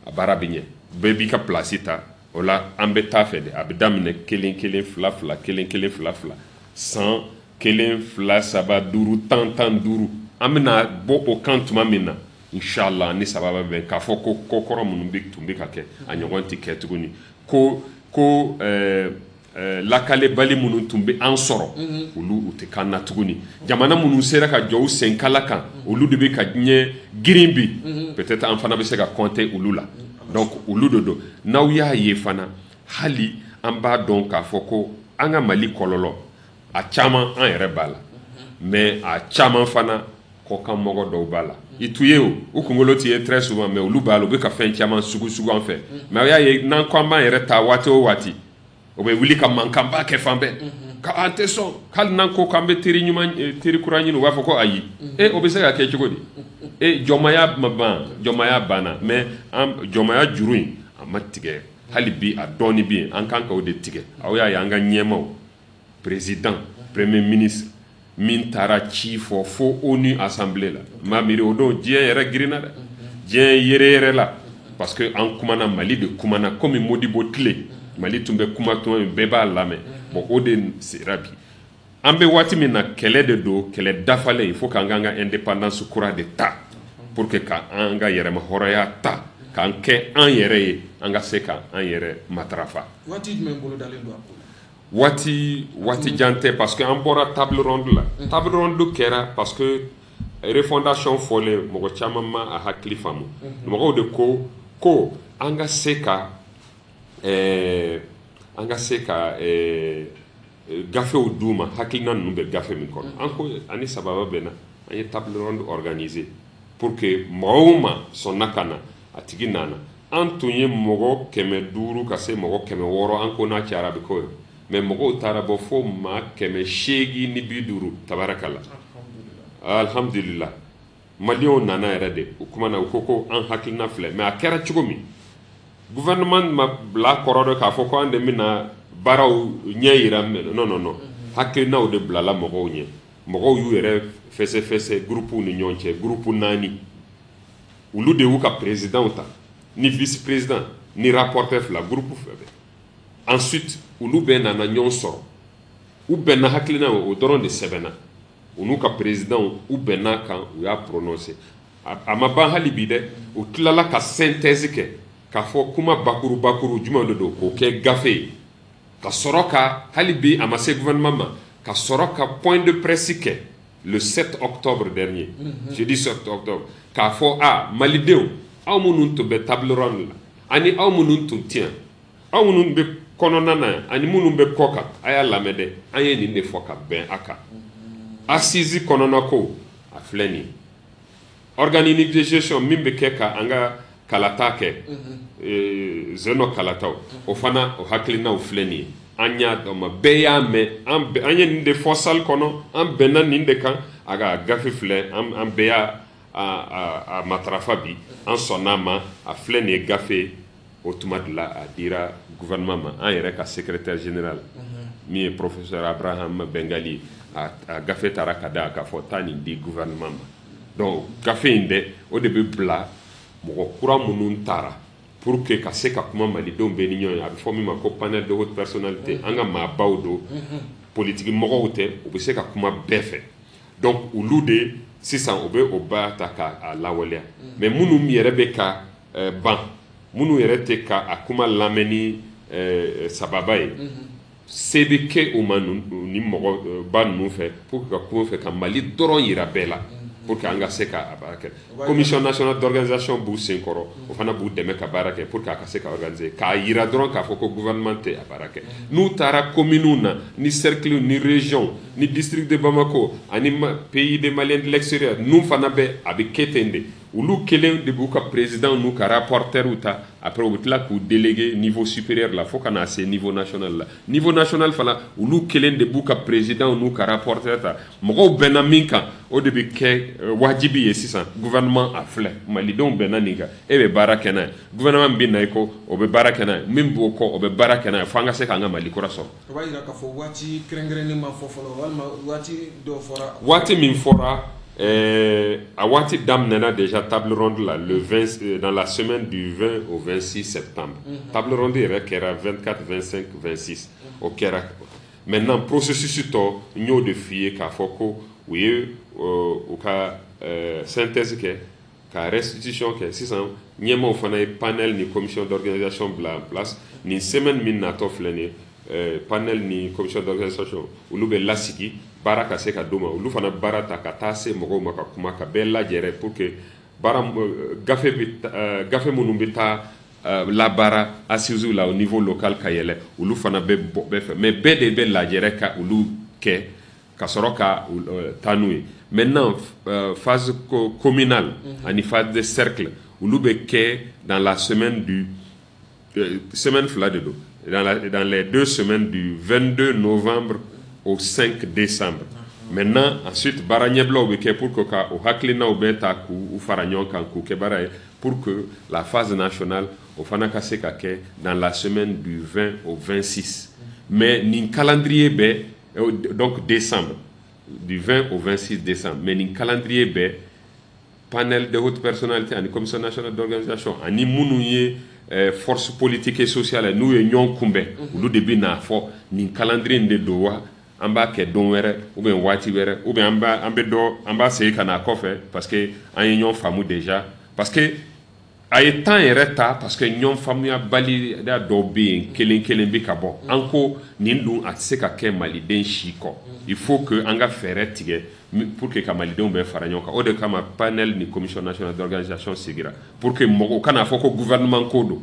Speaker 3: a baara bɛ ɲɛ, bɛɛ b'i ka place ta. O la an bɛ taa fɛ de, a bɛ daminɛ kelen kelen, fila fila, kelen kelen, fila fila, san 1, 2, 3, 5, 10, 15, an bɛna bɔ o kan tuma min na, inshallah, ni saba bɛ bɛn k'a fɔ ko kokɔrɔ minnu bɛ tun bɛ ka kɛ, a ɲɔgɔn tɛ kɛ tuguni, ko lakalebali minnu tun bɛ an sɔrɔ, olu u tɛ kan na tuguni. Jamana minnu sera ka jɔ u senkala kan, olu de bɛ ka diɲɛ girin bi, peut-être an fana bɛ se ka compter olu la. Donc olu de don. N'aw y'a ye fana, hali an b'a dɔn k'a fɔ ko an ka Mali kɔlɔlɔ a caman, an yɛrɛ b'a la, mais a caman fana, kɔkan mɔgɔ dɔw b'a la. I t'u ye, o u kunkolo t'i ye très souvent, mais olu b'a la, u bɛ ka fɛn caman sugu sugu an fɛ. Mais aw y'a ye, n'an ko an b'an yɛrɛ ta, waati o waati o bɛ wuli ka mankanba kɛ fan bɛɛ ka an tɛ sɔn. Hali n'an ko k'an bɛ teri ɲuman, teri kura ɲini, u b'a fɔ ko ayi. E, o bɛ se ka kɛ cogo di? E, jɔnmaya ma ban, jɔnmaya banna, mais an jɔnmaya juru in, a ma tigɛ hali bi, a dɔɔni bɛ yen, an kan ka o de tigɛ. Aw y'a ye, an ka ɲɛmaw, président, premier ministre min taara ci fɔ fo ONU assemblée la, n b'a miiri o don diɲɛ yɛrɛ girinna dɛ, diɲɛ yɛrɛ yɛrɛ la, parce que an kumana, Mali de kumana komi Modibo tile, Mali tun bɛ kuma tuma min, bɛɛ b'a lamɛn. Bon, o de sera bi. An bɛ waati min na, kɛlɛ de don, kɛlɛ dafalen. Il faut k'an k'an ka indépendance kura de ta pour que ka an ka yɛrɛma hɔrɔnya ta, k'an kɛ an yɛrɛ ye, an ka se ka an yɛrɛ matarafa.
Speaker 2: Waati jumɛn bolodalen don a ko la?
Speaker 3: Waati jan tɛ, parce que an bɔra table ronde la. Table ronde kɛra parce que refondation fɔlen, mɔgɔ caman ma a hakili faamu. Mɔgɔw de ko ko an ka se ka gafew d'u ma, hakilina ninnu bɛ gafe min kɔnɔ. An ko ani sababa bɛnna, an ye table ronde organiser pour que mɔgɔ o maa sɔnna ka na, a tigi nana. An tun ye mɔgɔ 500 ka se mɔgɔ 600, an ko n'a cayara a bɛ k'o ye, mais mɔgɔw taara bɔ fo maa 850. Tabarakala, alhamdulillah, maliyɛnw nana yɛrɛ de. O kuma na, u ko ko an hakilina filɛ. Mais a kɛra cogo min, gouvernement ma bila kɔrɔ dɔ k'a fɔ ko an de bɛna baaraw ɲɛ yira. Non, non, non, hakilinaw de bilala mɔgɔw ɲɛ. Mɔgɔw y'u yɛrɛ fɛsɛfɛsɛ groupe ni ɲɔgɔn cɛ, groupe naani, olu de y'u ka président ta ni vice président ni rapporteur fila, groupe fila bɛɛ. Ensuite olu bɛɛ nana ɲɔgɔn sɔrɔ, u bɛnna hakilina, o dɔrɔn de sɛbɛnna. U n'u ka président, u bɛnna kan, u y'a prononcé. A ma ban hali bi dɛ, u tilala ka synthèse kɛ k'a fɔ kuma bakuru bakuru jumɛn de don, k'o kɛ gafe ye, ka sɔrɔ ka, hali bi a ma se gouvernement ma, ka sɔrɔ ka point de presse kɛ le 7 octobre dernier, jeudi 7 octobre, k'a fɔ a malidenw, aw minnu tun bɛ table ronde la, ani aw minnu tun tɛ yan, aw minnu bɛ kɔnɔna na yan, ani minnu bɛ kɔ kan, a y'a lamɛn dɛ, an ye nin de fɔ ka bɛn a kan. Assise kɔnɔna ko a filɛ nin ye, organe unique de gestion min bɛ kɛ ka an ka kalata kɛ, zeno kalataw, o fana o hakilinaw filɛ nin ye. An y'a dɔn ma, bɛɛ y'a mɛn, an ye nin de fɔ salle kɔnɔ, an bɛnna nin de kan, a ka gafe filɛ, an bɛɛ y'a a matarafa bi, an sɔnn'a ma, a filɛ nin ye gafe. O tuma de la a dira gouvernement ma. An yɛrɛ ka secrétaire général min ye professeur Abraham Bengali, a gafe taara ka da k'a fɔ taa nin di gouvernement ma. Donc gafe in dɛ, o de bɛ bila mɔgɔ kura minnu taara pour que ka se ka kuma malidenw bɛɛ ni ɲɔgɔn ye. A bɛ fɔ min ma ko panel de haute personnalité, an ka maabaw don, politiki mɔgɔw tɛ, u bɛ se ka kuma bɛɛ fɛ. Donc olu de sisan u bɛ o ba ta k'a lawaleya. Mais minnu yɛrɛ bɛ ka ban, minnu yɛrɛ tɛ ka a kuma lamɛn ni sababa ye, se bɛ kɛ u ma ni mɔgɔ ba ninnu fɛ pour que ka kuma fɛ ka Mali dɔrɔn yira bɛɛ la, pour que an ka se ka a baara kɛ. Commission nationale d'organisation b'u senkɔrɔ, o fana b'u dɛmɛ ka baara kɛ pour que a ka se ka organiser, k'a yira dɔrɔn k'a fɔ ko gouvernement tɛ a baara kɛ. N'u taara communes na ni cercle ni région Ni district de Bamako ani pays des Maliens de l'extérieur ninnu fana bɛ, a bɛ kɛ ten de. Olu kelen de b'u ka président n'u ka rapporteur ta. Après, u bɛ tila k'u déléguer niveau supérieur la fo ka na se niveau national la. Niveau national fana, olu kelen de b'u ka président n'u ka rapporteur ta. Mɔgɔw bɛnna min kan, o de bɛ kɛ wajibi ye. Sisan gouvernement a filɛ, malidenw bɛnna nin kan, e bɛ baara kɛ n'a ye. Gouvernement min bɛ na i kɔ, o bɛ baara kɛ n'a ye. Min b'o kɔ, o bɛ baara kɛ n'a ye, fo an ka se k'an ka Mali kura sɔrɔ.
Speaker 2: O b'a jira k'a fɔ waati kɛrɛnkɛrɛnnen ma fɔ fɔlɔ, walima waati dɔ fɔra?
Speaker 3: Waati min fɔra, a waati daminɛna déjà table ronde la le 20, dans la semaine du 20 au 26 septembre. Table ronde yɛrɛ kɛra 24, 25, 26, o kɛra. Maintenant, processus tɔ, n y'o de f'i ye k'a fɔ ko u ye u ka synthèse kɛ, ka restitution kɛ. Sisan ɲɛmaaw fana ye panel ni commission d'organisation bila en place. Nin semaine min natɔ filɛ nin ye, panel ni commission d'organisation, olu bɛ lasigi, baara ka se ka d'u ma. Olu fana baara ta ka taa se mɔgɔw ma, ka kuma ka bɛɛ lajɛrɛ pour que baara gafe bɛ, gafe minnu bɛ taa labaara assises la au niveau local ka yɛlɛ, olu fana bɛ bɔ bɛɛ fɛ. Mais bɛɛ de bɛ lajɛrɛ ka olu kɛ ka sɔrɔ ka taa n'u ye. Maintenant, phase communale ani phase de cercle, olu bɛ kɛ dans la semaine du semaine fila de don, dans les 2 semaines du 22 novembre au 5 décembre. Maintenant, ensuite, baara ɲɛbilaw bɛ kɛ pour que ka o hakilinaw bɛɛ ta k'u fara ɲɔgɔn kan k'u kɛ baara ye, pour que la phase nationale, o fana ka se ka kɛ dans la semaine du 20 au 26. Mais nin calendrier bɛɛ, donc décembre, du 20 au 26 décembre. Mais nin calendrier bɛɛ, panel de haute personnalité ani commission nationale d'organisation ani minnu ye force politique et sociale, n'u ye ɲɔgɔn kunbɛn, olu de bɛ n'a fɔ nin calendrier in de don wa, an b'a kɛ don wɛrɛ ou bien waati wɛrɛ, ou bien an b'a an bɛ dɔ an b'a segin ka na kɔfɛ, parce que an ye ɲɔgɔn faamu déjà. Parce que a ye temps yɛrɛ ta, parce que ɲɔgɔn faamuya baliya dɔw bɛ yen, kelen kelen bɛ ka bɔ. An ko nin dun, a tɛ se ka kɛ maliden si kɔ. Il faut que an ka fɛɛrɛ tigɛ pour que ka malidenw bɛɛ fara ɲɔgɔn kan. O de kama panel ni commission nationale d'organisation sigira, pour que mɔgɔw kana fɔ ko gouvernement ko don.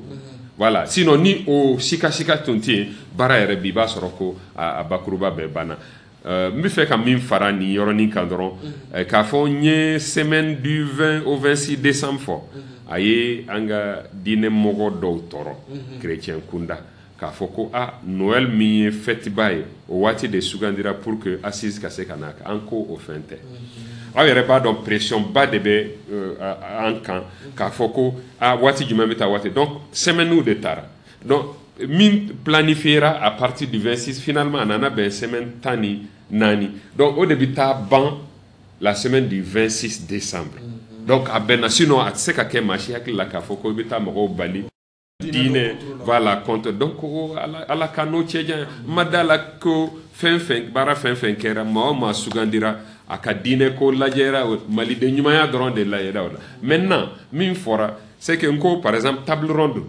Speaker 3: Voilà. Sinon, ni o sika sika tun tɛ yen, baara yɛrɛ bi, i b'a sɔrɔ ko a bakuruba bɛɛ banna. N bɛ fɛ ka min fara nin yɔrɔnin kan dɔrɔn, k'a fɔ n ye semaine du 20 au 26 décembre fɔ, a ye an ka diinɛ mɔgɔ dɔw tɔɔrɔ, chrétien kunda, k'a fɔ ko a Noël min ye fête ba ye, o waati de sugandira pour que assise ka se ka na. An ko o fɛn tɛ. Aw yɛrɛ b'a dɔn, pression ba de bɛ an kan k'a fɔ ko a waati jumɛn bɛ taa waati. Donc semaine de taara. Donc min planifiera à partir du 26, finalement a nana bɛn semaine 14. Donc o de bɛ taa ban la semaine du 26 décembre. Donc a bɛnna. Sinon a tɛ se ka kɛ maa si hakili la k'a fɔ ko i bɛ taa mɔgɔw bali diinɛ, voilà, contre. Donc ala, ala ka n'o cɛ janya. N ma da la ko fɛn fɛn baara, fɛn fɛn kɛra, maa o maa sugandira, a ka diinɛ ko lajɛra, maliden ɲumanya dɔrɔn de lajɛra o la. Maintenant, min fɔra, c'est que n ko par exemple table ronde,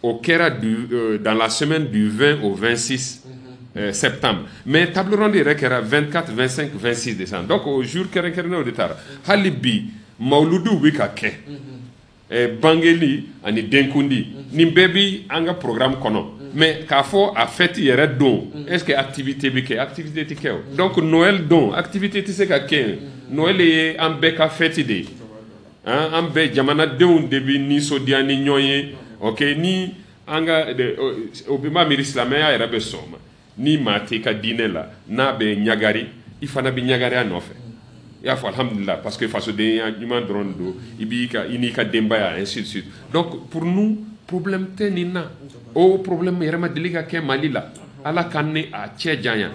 Speaker 3: o kɛra dans la semaine du 20 au 26 septembre, mais table ronde yɛrɛ kɛra 24, 25, 26 décembre. Donc o jour kɛrɛnkɛrɛnnenw de taara. Hali bi mawuludiw bɛ ka kɛ, bangeli ani denkundi, nin bɛɛ bi an ka programme kɔnɔ. Mais k'a fɔ a fête yɛrɛ don, est ce que activité bɛ kɛ? Activité tɛ kɛ o. Donc Noël don, activité tɛ se ka kɛ. Noël ye an bɛɛ ka fête de ye, an bɛɛ jamanadenw de bɛ nisɔndiya ni ɲɔgɔn ye. Ok, ni an ka o bɛ ma miiri, silamɛya yɛrɛ bɛ sɔn o ma. Ni maa t'i ka diinɛ la, n'a bɛ ɲagari, i fana bɛ ɲagari a nɔfɛ. I y'a fɔ alhamdulillah, parce que fasodenya ɲuman dɔrɔn don, i b'i ka i n'i ka denbaya, ainsi de suite. Donc pour nous, problème tɛ nin na. O problème yɛrɛ ma deli ka kɛ Mali la, Ala ka ni a cɛ janya.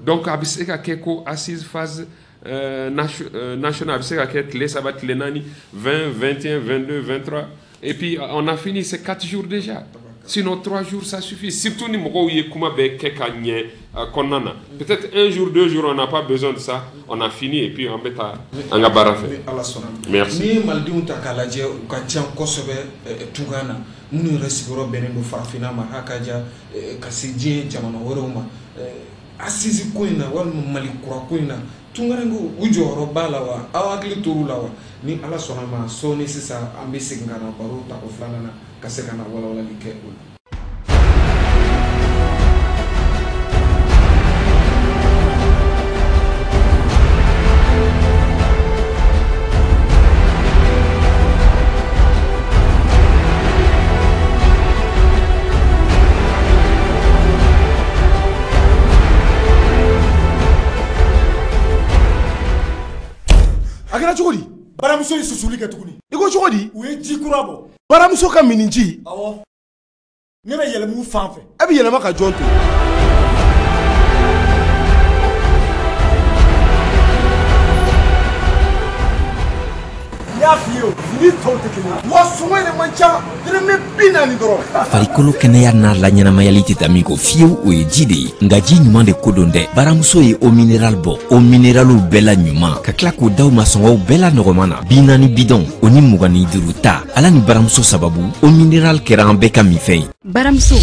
Speaker 3: Donc a bɛ se ka kɛ ko assise phase nationale, a bɛ se ka kɛ tile 3, tile 4, 20, 21, 22, 23, et puis on a fini. C'est 4 jours déjà. Sinon 3 jours, ça suffit, surtout ni mɔgɔw ye kuma bɛɛ kɛ ka ɲɛ kɔnɔna na. Peut-être un jour, 2 jours, on n'a pas besoin de ça. On a fini et puis an bɛ taa an ka baara fɛ.
Speaker 2: Ni Ala sɔnna.
Speaker 3: Merci.
Speaker 2: N'i ye malidenw ta k'a lajɛ, u ka ca kosɛbɛ tunga na, minnu yɛrɛ sigiyɔrɔ bɛnnen don farafinna ma, h'a ka ja ka se diɲɛ jamana wɛrɛw ma, assise ko in na walima Mali kura ko in na, tungarankew u jɔyɔrɔ b'a la wa? Aw hakili tor'u la wa? Ni Ala sɔnna ma, sɔɔni sisan an bɛ segin ka na baro tako filanan na, ka se ka na walawalali kɛ o la.
Speaker 4: kɛra cogo di?
Speaker 5: Baramuso ye susuli kɛ tuguni.
Speaker 4: I ko cogo di?
Speaker 5: U ye ji kura bɔ.
Speaker 4: Baramuso ka mini ji?
Speaker 5: Awɔ. Ne bɛ yɛlɛma u fan fɛ.
Speaker 4: E bɛ yɛlɛma ka jɔn to?
Speaker 5: N y'a f'i ye o, ni tɔw tɛ kelen ye.
Speaker 4: Wa sɔngɔ yɛrɛ man ca, dɔrɔmɛ 40 dɔrɔn.
Speaker 6: Farikolo kɛnɛya n'a laɲɛnamayali tɛ taa min kɔ fiyewu, o ye ji de ye. Nka ji ɲuman de ko don dɛ. Baramuso ye eau minérale bɔ, eau minéralew bɛɛ la ɲuman, ka tila k'o d'aw ma sɔngɔw bɛɛ la nɔgɔman na. 40 bidɔn o ni 25 ta. Ala ni baramuso sababu, eau minérale kɛra an bɛɛ ka minfɛn ye.
Speaker 7: Baramuso,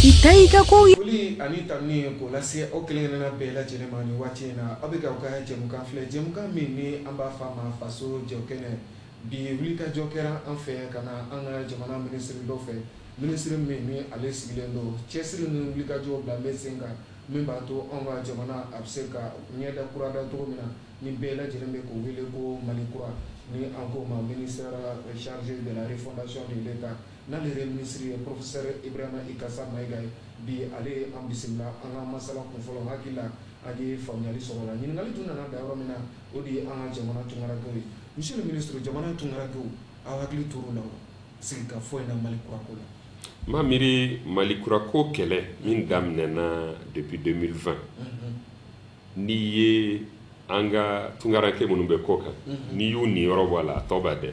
Speaker 7: i ta y'i ka kow ye.
Speaker 2: Foli ani tanuni k'o lase aw kelen kelenna bɛɛ lajɛlen ma nin waati in na. Aw bɛ k'aw ka jɛmukan filɛ, jɛmukan min ni an b'a f'a ma Faso Jɔ Kɛnɛ. Bi wulikajɔ kɛra an fɛ ka na an ka jamana minisiri dɔ fɛ, minisiri min ni ale sigilen don cɛsiri ni wulikajɔ bila bɛ sen kan min b'a to anw ka jamana a bɛ se ka ɲɛda kura da cogo min na, ni bɛɛ lajɛlen bɛ k'o wele ko Mali kura, ni an k'o ma ministère chargé de la refondation de l'État, n'ale yɛrɛ minisiri ye professeur Ibrahima Ikasa Mayiga ye. Bi ale ye an bisimila an ka masala kunfɔlɔ. Hakili la an ye faamuyali sɔrɔ la. Ɲininkali tun nana da yɔrɔ min na, o de ye an ka jamana tunkarankew ye. Monsieur le ministre, jamana tunkarankew, aw hakili tor'u la wa sigikafɔ in na Mali kura ko la?
Speaker 3: N b'a miiri Mali kura ko kɛlɛ min daminɛna depuis 2020, n'i ye an ka tunkaranke minnu bɛ kɔ kan, n'i y'u niyɔrɔ bɔ a la, a tɔ b'a dɛ.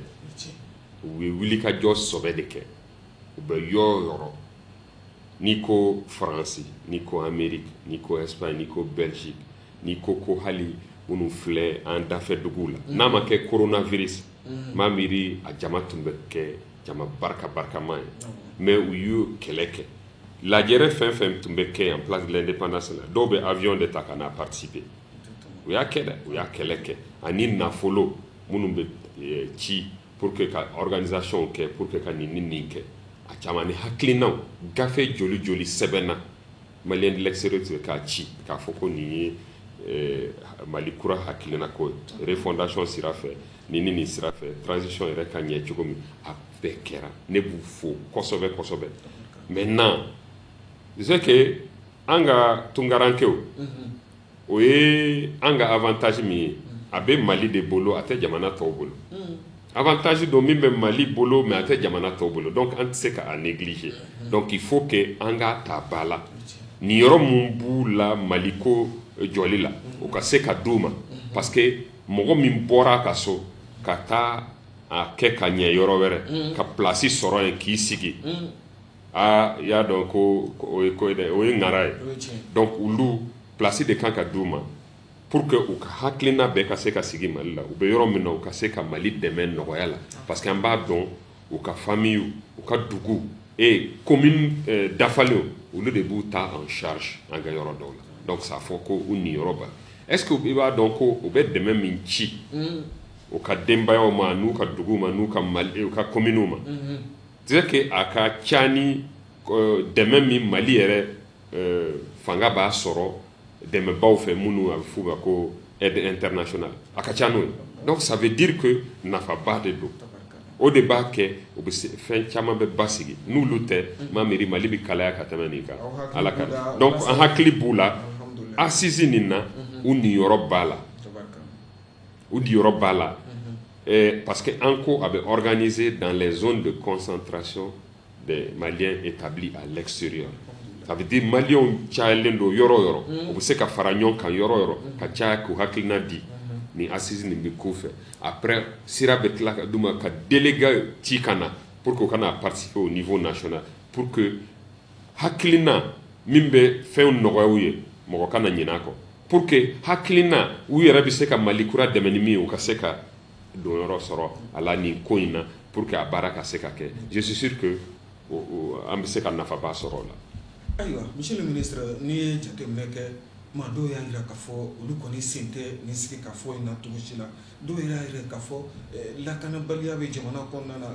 Speaker 3: U ye wulikajɔ sɔbɛ de kɛ. U bɛ yɔrɔ o yɔrɔ, n'i ko Faransi, n'i ko Amérique, n'i ko Espagne, n'i ko Belgique, n'i ko ko hali minnu filɛ an dafɛ duguw la, n'a ma kɛ coronavirus, n b'a miiri a jama tun bɛ kɛ jama barika barikama ye. Mais u y'u kɛlɛ kɛ. Lajɛrɛ fɛn fɛn tun bɛ kɛ yan place de l'Indépendance la, dɔw bɛ avion de ta ka na participer. U y'a kɛ dɛ, u y'a kɛlɛ kɛ. Ani nafolo minnu bɛ ci pour que ka organisation kɛ, pour que ka nin ni nin kɛ, a caman ni hakilinaw, gafe joli joli sɛbɛnna Malien de l'extérieur k'a ci k'a fɔ ko nin ye Mali kura hakilina ko ye, refondation sira fɛ, nin ni nin sira fɛ, transition yɛrɛ ka ɲɛ cogo min. A bɛɛ kɛra. Ne b'u fo kosɛbɛ kosɛbɛ. Maintenant, c'est que an ka tunkarankew, o ye an ka avantage min ye, a bɛ Mali de bolo, a tɛ jamana tɔw bolo. Avantage dɔ min bɛ Mali bolo, mais a tɛ jamana tɔw bolo, donc an tɛ se k'a négliger. Donc il faut que an k'a ta ba la. Nin yɔrɔ mun b'u la Mali ko jɔli la, o ka se ka d'u ma, parce que mɔgɔ min bɔra a ka so ka taa a kɛ ka ɲɛ yɔrɔ wɛrɛ, ka place sɔrɔ yen k'i sigi, aa, i y'a dɔn ko o ye ko ye dɛ, o ye ŋara ye. Donc olu place de kan ka d'u ma pour que u ka hakilina bɛɛ ka se ka sigi Mali la, u bɛ yɔrɔ min na, u ka se ka Mali dɛmɛ nɔgɔya la, parce que an b'a dɔn u ka famille, u ka dugu et commune dafalenw, olu de b'u ta en charge an ka yɔrɔ dɔw la. Donc ça fɔ ko u niyɔrɔ ba. Est ce que i b'a dɔn ko u bɛ dɛmɛ min ci u ka denbayaw ma, n'u ka dugu ma, n'u ka Mali, u ka communes ma, c'est que a ka ca ni dɛmɛ min Mali yɛrɛ fanga b'a sɔrɔ dɛmɛbaw fɛ, minnu a bɛ f'u ma ko aide internationale, a ka ca n'o ye. Donc ça veut dire que nafaba de don. O de b'a kɛ u bɛ se fɛn caman bɛ basigi. N'olu tɛ, ma miiri Mali bɛ kalaya ka tɛmɛ nin kan. Ala ka, donc an hakili b'u la. Assise nin na, u niyɔrɔ b'a la, u niyɔrɔ b'a la, parce que an ko a bɛ organiser dans les zones de concentration des Maliens établis à l'extérieur. Ça veut dire Maliens cayalen don yɔrɔ o yɔrɔ, u bɛ se ka fara ɲɔgɔn kan yɔrɔ o yɔrɔ ka caya k'u hakilina di. Ni assise nin bɛ k'u fɛ, après sira bɛ tila ka d'u ma ka délégué ci ka na pour que u kana participer au niveau national, pour que hakilina min bɛ fɛnw nɔgɔya u ye, mɔgɔ kana ɲinɛ a kɔ, pour que hakilina u yɛrɛ bɛ se ka Mali kura dɛmɛ ni min ye, u ka se ka donyɔrɔ sɔrɔ a la nin ko in na, pour que a baara ka se ka kɛ. Je suis sûr que an bɛ se ka nafaba sɔrɔ o la.
Speaker 2: Ayiwa, monsieur le ministre, n'i ye jateminɛ kɛ, maa dɔw y'a jira k'a fɔ olu kɔni sen tɛ nin sigi ka fɔ in na cogo si la. Dɔw yɛrɛ y'a jira k'a fɔ lakanabaliya bɛ jamana kɔnɔna na,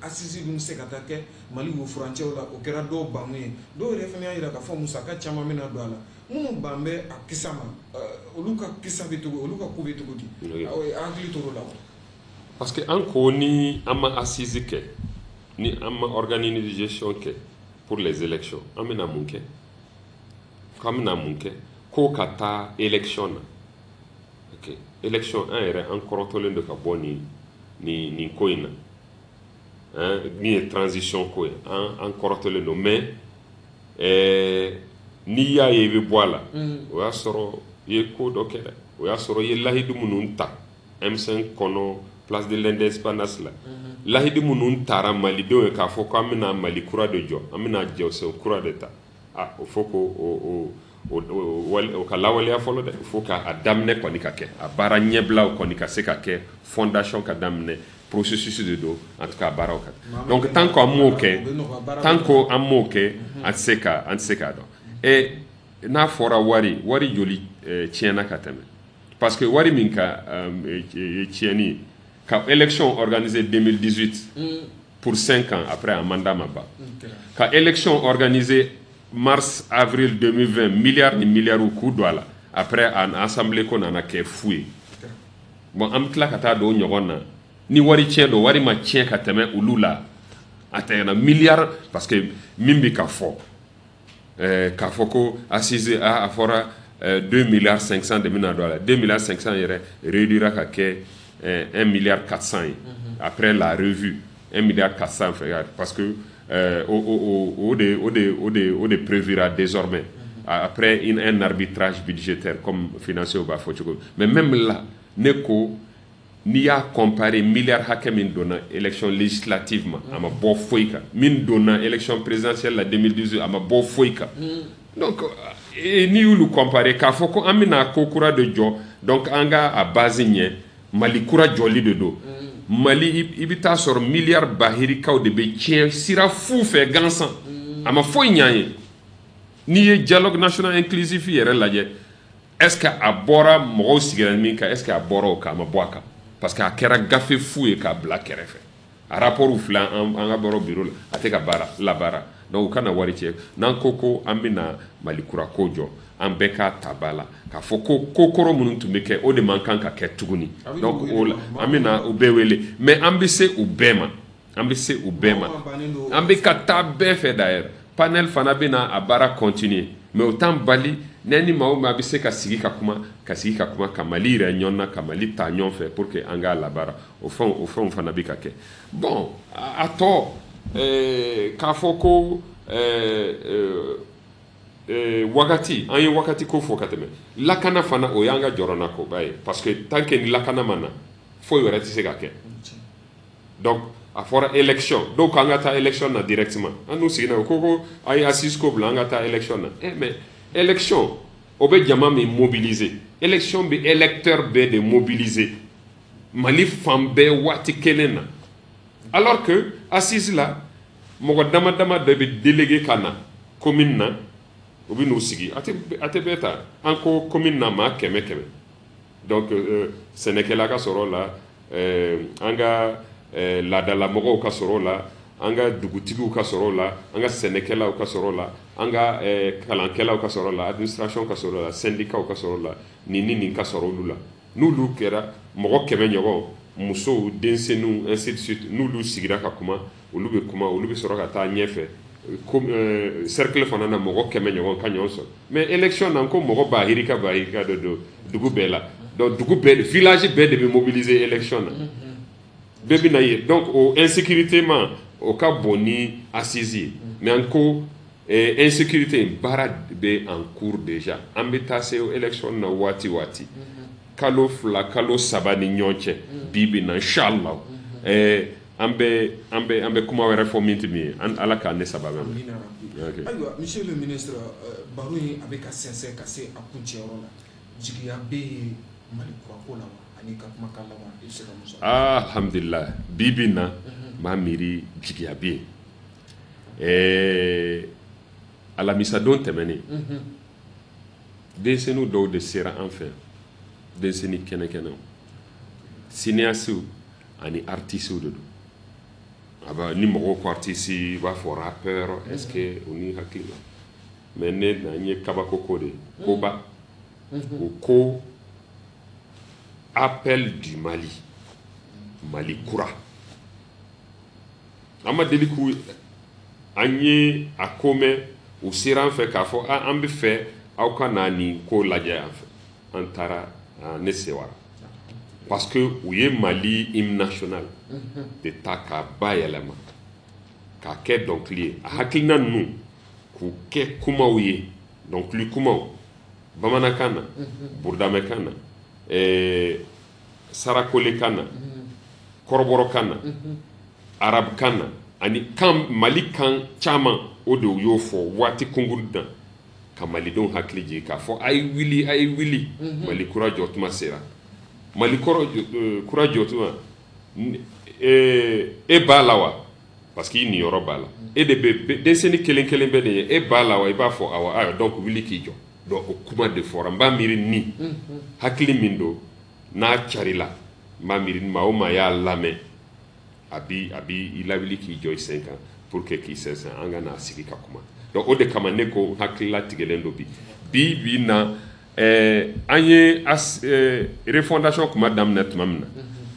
Speaker 2: assise dun bɛ se ka taa kɛ Mali wo furancɛw la, o kɛra dɔw bamu ye. Dɔw yɛrɛ fana y'a jira k'a fɔ musaka caman bɛna don a la. Minnu ban bɛ a kisa ma, olu ka kisa bɛ cogo, olu ka ko bɛ cogo di? Aw hakili tor'o la wa?
Speaker 3: Parce que an ko ni an ma assise kɛ, ni an ma organisation kɛ pour les élections, an bɛna mun kɛ? K'an bɛna mun kɛ ko ka taa élection na? Ok. Élection, an yɛrɛ an kɔrɔtɔlen don ka bɔ nin ko in na, min ye transition ko ye, an kɔrɔtɔlen don. Mais n'i y'a ye i bɛ bɔ a la, o y'a sɔrɔ i ye ko dɔ kɛ dɛ. O y'a sɔrɔ i ye lahidu minnu ta M5 kɔnɔ, place de l'Indépendance la, lahidu minnu taara malidenw ye k'a fɔ k'an bɛna Mali kura de jɔ, an bɛna jɔsen kura de ta, ah, o faut ko o ka lawaleya fɔlɔ dɛ. Il faut k'a daminɛ kɔni ka kɛ, a baara ɲɛbilaw kɔni ka se ka kɛ, fondation ka daminɛ, processus de don. En tout cas, a baaraw ka. Donc tant qu'an m'o kɛ, tant qu'an m'o kɛ, an tɛ se k'a dɔn. Et n'a fɔra wari joli tiɲɛna ka tɛmɛ, parce que wari min ka tiɲɛni ka élection organisée 2018 pour 5 ans, après un mandat ma ban, ka élection organisée mars avril 2020, milliards ni milliards k'u don a la, après an assemblée ko nana kɛ fu ye. Bon, an bɛ tila ka taa don o ɲɔgɔn na ni wari tiɲɛ don. Wari ma tiɲɛ ka tɛmɛ olu la, a tɛmɛna milliard, parce que min bɛ ka fɔ k'a fɔ ko assise a fɔra 2 milliards 500 de bɛna don a la. 2 milliards 500 yɛrɛ réduira ka kɛ 1 milliard 400 ye après la revue, 1 milliard 400 fɛ, parce que o de prévura désormais après un arbitrage budgétaire, comme financier b'a fɔ cogo. Mais même là, ne ko n'i y'a comparer milliard hakɛ min donna élection législative ma, a ma bɔ foyi kan. Min donna élection présidentielle la 2018, a ma bɔ foyi kan. Donc n'i y'olu comparer k'a fɔ ko an bɛna ko kura de jɔ, donc an ka a base ɲɛ, Mali kura jɔli de don. Mali, i bɛ taa sɔrɔ miliyari bahirikaw de bɛ tiɲɛ sira fu fɛ gansan, a ma foyi ɲ'an ye. N'i ye dialogue national inclusif yɛrɛ lajɛ, est ce que a bɔra mɔgɔw sigira min kan, est ce que a bɔra o kan? A ma bɔ a kan, parce que a kɛra gafe fu ye k'a bila kɛrɛfɛ. A rapport filɛ an ka bɔra bureau la, a tɛ ka baara labaara. Donc u kana wari tiɲɛ. N'an ko ko an bɛna Mali kura ko jɔ, an bɛɛ k'a ta ba la k'a fɔ ko ko kɔrɔ minnu tun bɛ kɛ, o de man kan ka kɛ tuguni. Donc o la, an bɛna u bɛɛ wele, mais an bɛ se u bɛɛ ma, an bɛ se u bɛɛ ma, an bɛ ka taa bɛɛ fɛ. D'ailleurs, panel fana bɛna a baara continuer, mais o t'an bali ne ni maa o maa bɛ se ka sigi ka kuma, ka sigi ka kuma, ka Mali yɛrɛ ɲɔgɔn na, ka Mali ta ɲɔgɔn fɛ pour que an k'a labaara. O fɛnw fana bɛ ka kɛ. Bon, a tɔ k'a fɔ ko wagati, an ye wagati ko fɔ ka tɛmɛ. Lakana fana, o y'an ka jɔrɔna koba ye, parce que tant que ni lakana ma na, foyi wɛrɛ tɛ se ka kɛ. Donc a fɔra élection, dɔw ko an ka taa élection na directement. An n'u sigira, o ko a ye assise ko bila, an ka taa élection na. Mais élection, o bɛ jama min mobiliser, élection bɛ électeur bɛɛ de mobiliser Mali fan bɛɛ waati kelen na, alors que assise la, mɔgɔ dama dama dɔ bɛ délégué ka na commune na, u bɛ n'u sigi. A tɛ bɛɛ ta. An ko commune na maa 100 100. Donc sɛnɛkɛla ka sɔrɔ o la, an ka laadalamɔgɔw ka sɔrɔ o la, an ka dugutigiw ka sɔrɔ o la, an ka sɛnɛkɛlaw ka sɔrɔ o la, an ka kalankɛlaw ka sɔrɔ o la, administration ka sɔrɔ o la, syndicats ka sɔrɔ o la, nin ni nin ka sɔrɔ olu la. N'olu kɛra mɔgɔ 100 ɲɔgɔn, musow, denmisɛnninw, ainsi de suite, n'olu sigira ka kuma, olu bɛ kuma, olu bɛ sɔrɔ ka taa ɲɛfɛ cercle fana na, mɔgɔ 100 ɲɔgɔn ka ɲɔgɔn sɔrɔ. Mais élection na, ko mɔgɔ bahirika bahirika de don dugu bɛɛ la. Donc dugu bɛɛ, village bɛɛ de bɛ mobiliser élection na, bɛɛ bɛ na ye. Donc o insécurité ma, o ka bon ni assise ye. Mais an ko insécurité in baara bɛ en cours déjà. An bɛ taa se élection na waati waati, kalo 2, kalo 3 ni ɲɔgɔn cɛ, bi bi na, inchallah, an bɛ kuma wɛrɛ fɔ min tɛ min ye. An Ala k'an ne saba bɛɛ ma.
Speaker 2: Ayiwa, monsieur le ministre, baro in a bɛ ka sɛnsɛn ka se a kuncɛyɔrɔ la. Jigiya bɛ yen Mali kura ko la wa? Ani ka kumakan laban, i bɛ se ka mun sɔrɔ?
Speaker 3: Ah, alhamdulilah, bi bi in na, n b'a miiri jigiya bɛ yen. Alamisadon tɛmɛnen, denmisɛnnin dɔw de sera an fɛ yan, denmisɛnnin kɛnɛkɛnɛw, cinéastes ani artistes de don. A b'a ni mɔgɔw ko artiste, i b'a fɔ rappeur, est ce que o ni hakili la? Mais ne na n ye kabako ko de ye, koba o ko, Appel du Mali, Mali kura. An ma deli k'u an ye a ko mɛn. U sera an fɛ k'a fɔ an bɛ fɛ aw ka na nin ko lajɛ an fɛ. An taara, ne sewara. Parce que u ye Mali hymne national de ta k'a bayɛlɛma k'a kɛ dɔnkili ye, a hakilina ninnu k'u kɛ kumaw ye, dɔnkili kumaw bamanankan na, burudamɛkan na, sarakolekan na, kɔrɔbɔrɔkan na, arabukan na, ani kan Mali kan caman. O de y'o fɔ waati kunkurun na ka malidenw hakili jigin k'a fɔ a ye wuli, a ye wuli, Mali kura jɔ tuma sera. Mali kura jɔ tuma, e b'a la wa? Parce que i niyɔrɔ b'a la. E de bɛ denmisɛnnin kelen kelen bɛɛ de ye, e b'a la wa? I b'a fɔ awɔ, ayiwa, donc wuli k'i jɔ. Donc o kuma de fɔra. N b'a miiri ni hakili min don n'a carila, n b'a miiri maa o maa y'a lamɛn, a bi i lawuli k'i jɔ i sen kan pour que k'i sɛnsɛn an ka n'a sigi ka kuma. Donc o de kama ne ko hakilila tigɛlen don bi bi bi na. An ye refondation kuma daminɛ tuma min na,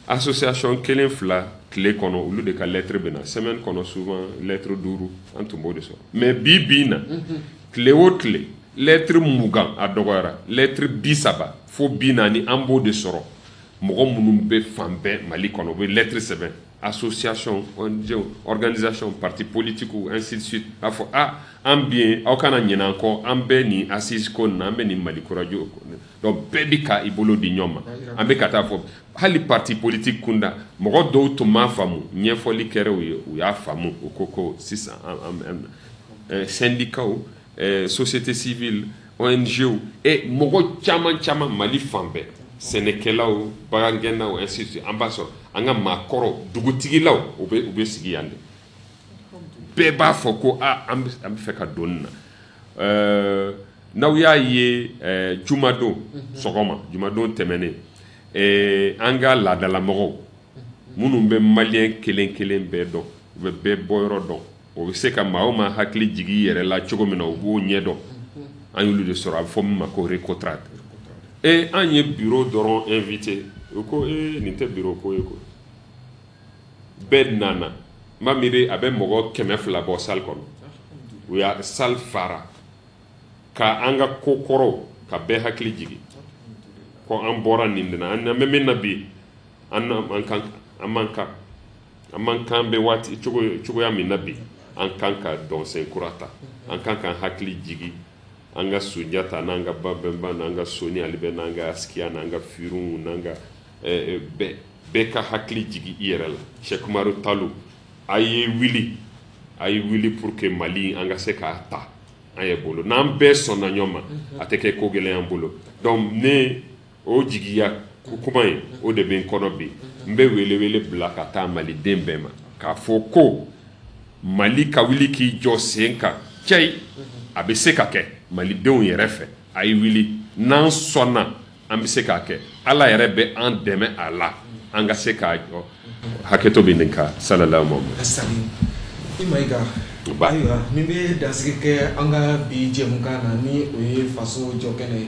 Speaker 3: association kelen fila tile kɔnɔ, olu de ka lettre bɛ na semaine kɔnɔ, souvent lettre duuru, an tun b'o de sɔrɔ. Mais bi bi na, tile o tile, lettre 20, a dɔgɔyara lettre 30 fo 40, an b'o de sɔrɔ. Mɔgɔ minnu bɛ fan bɛɛ Mali kɔnɔ, u bɛ lettre sɛbɛn, association, ONG, organisation, parti politique, ainsi de suite, a fɔ a an bi yen, aw kana ɲinɛ an kɔ, an bɛ nin assise ko nin na, an bɛ nin Mali kura jɔ. Donc bɛɛ bɛ ka i bolo di ɲɔgɔn ma, an bɛ ka taa fɔ hali parti politique kunda, mɔgɔ dɔw tun m'a faamu, ɲɛfɔli kɛra u ye, u y'a faamu, u ko ko sisan an syndicats, société civile, ONG et mɔgɔ caman caman Mali fan bɛɛ, sɛnɛkɛlaw, bagangɛnnaw, ainsi de suite. An b'a sɔrɔ an ka maakɔrɔw, dugutigilaw, u bɛ sigi yan de, bɛɛ b'a fɔ ko a an bɛ fɛ ka don nin na. N'aw y'a ye, jumadon sɔgɔma, jumadon tɛmɛnen, an ka laadalamɔgɔw minnu bɛ maliyɛn kelen kelen bɛɛ dɔn, u bɛ bɛɛ bɔyɔrɔ dɔn, o bɛ se ka maa o maa hakili jigin i yɛrɛ la cogo min na, u b'o ɲɛ dɔn, an y'olu de sɔrɔ, a bɛ fɔ min ma ko Recotrade. E an ye bureau dɔrɔn invité, u ko ee nin tɛ bureau ko ye koyi. Bɛɛ nana, n b'a miiri a bɛ mɔgɔ 200 bɔ salle kɔnɔ, u y'a salle fara ka an ka ko kɔrɔw ka bɛɛ hakili jigin ko an bɔra nin de la, an bɛ min na bi, an an kan an man kan an man kan bɛ waati cogo cogoya min na bi, an kan ka dɔnsen kura ta, an kan k'an hakili jigin an ka Sunjata n'an ka Babɛnba n'an ka Soni Ali Bɛ n'an ka Askiya n'an ka Firunw n'an ka bɛɛ bɛɛ ka hakili jigin i yɛrɛ la, Cheikh Umaru Talo, a ye wuli, a ye wuli pour que Mali an ka se k'a ta an yɛrɛ bolo. N'an bɛɛ sɔnna ɲɔgɔn ma, a tɛ kɛ ko gɛlɛn an bolo. Donc ne o jigiya kuma in, o de bɛ n kɔnɔ bi. N bɛ wele wele bila ka taa maliden bɛɛ ma k'a fɔ ko Mali ka wuli k'i jɔ sen kan cɛyi, a bɛ se ka kɛ malidenw yɛrɛ fɛ. A ye wuli, n'an sɔnna, an bɛ se k'a kɛ. Ala yɛrɛ bɛ an dɛmɛ a la, an ka se k'a jɔ. Hakɛto bɛ nin kan. Sallallahu Muhammad.
Speaker 2: Salim i Mayiga.
Speaker 3: Ba.
Speaker 2: Ayiwa, nin bɛ dansigi kɛ an ka bi jɛmukan na, ni o ye faso jɔ kɛnɛ ye.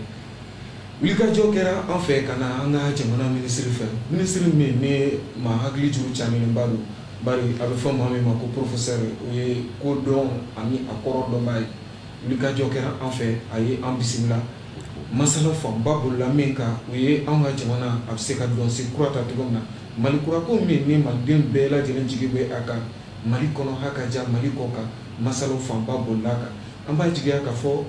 Speaker 2: Wulikajɔ kɛra an fɛ ka na an ka jamana minisiri fɛ, minisiri min ni maa hakili juru camanba don, bari a bɛ fɔ maa min ma ko professeur, o ye ko dɔn ani a kɔrɔ dɔnbaa ye. Wulikajɔ kɛra an fɛ, a ye an bisimila. Masala fanba bolila min kan, o ye anw ka jamana a bɛ se ka dɔnsen kura ta cogo min na, Mali kura ko min ni maliden bɛɛ lajɛlen jigi bɛ a kan, Mali kɔnɔ ha ka ja Mali kɔ kan. Masalaw fanba bolila a kan. An b'a jigiya k'a fɔ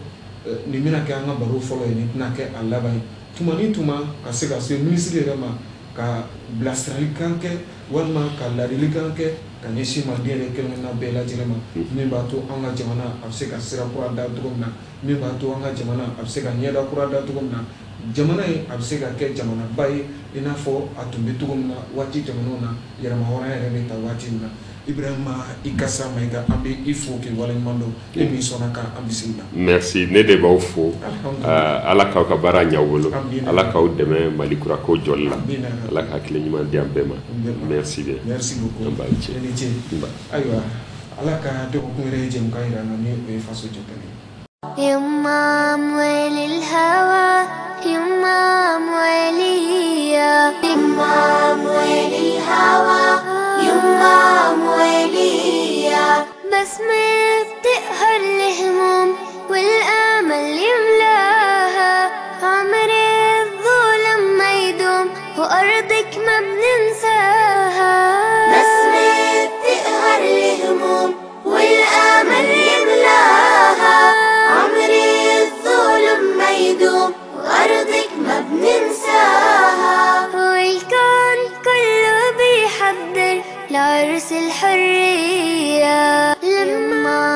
Speaker 2: nin bɛna kɛ an ka baro fɔlɔ ye, nin tɛna kɛ a laban ye. Tuma ni tuma ka se ka se minisiri yɛrɛ ma ka bilasiralikan kɛ walima ka ladilikan kɛ ka ɲɛsin maliden yɛrɛ kelen-kelenna bɛɛ lajɛlen ma, min b'a to an ka jamana a bɛ se ka sira kura da cogo min na, min b'a to an ka jamana a bɛ se ka ɲɛda kura da cogo min na, jamana in a bɛ se ka kɛ jamanaba ye i n'a fɔ a tun bɛ cogo min na waati tɛmɛnenw na, yɛrɛmahɔrɔnya yɛrɛ bɛ ta waati min na. Ibrahima Ikasa Mayiga, an bɛ i fo k'i waleɲuman dɔn, e min sɔnna k'an bisimila.
Speaker 3: Merci, ne de b'aw fo.
Speaker 2: Alhamdulillah.
Speaker 3: Ala k'aw ka baara ɲɛ aw bolo.
Speaker 2: Amina.
Speaker 3: Ala k'aw dɛmɛ Mali kura ko jɔli la.
Speaker 2: Amina.
Speaker 3: Ala ka hakili ɲuman di an bɛɛ ma.
Speaker 2: Bɛɛ ma.
Speaker 3: Merci bien.
Speaker 2: Merci beaucoup.
Speaker 3: An b'a cɛ.
Speaker 2: I ni ce.
Speaker 3: Nba.
Speaker 2: Ayiwa, ala ka dɔgɔkun wɛrɛ jɛmukan yira an na, ni o ye faso jɔ kɛnɛ ye.
Speaker 1: يما أموال الهوى، يما أموالية، يما أموال الهوى، يما أموالية، بسمة بتقهر الهموم والأمل يملاها، عمر الظلم ما يدوم وأرضك لعرس الحرية. لما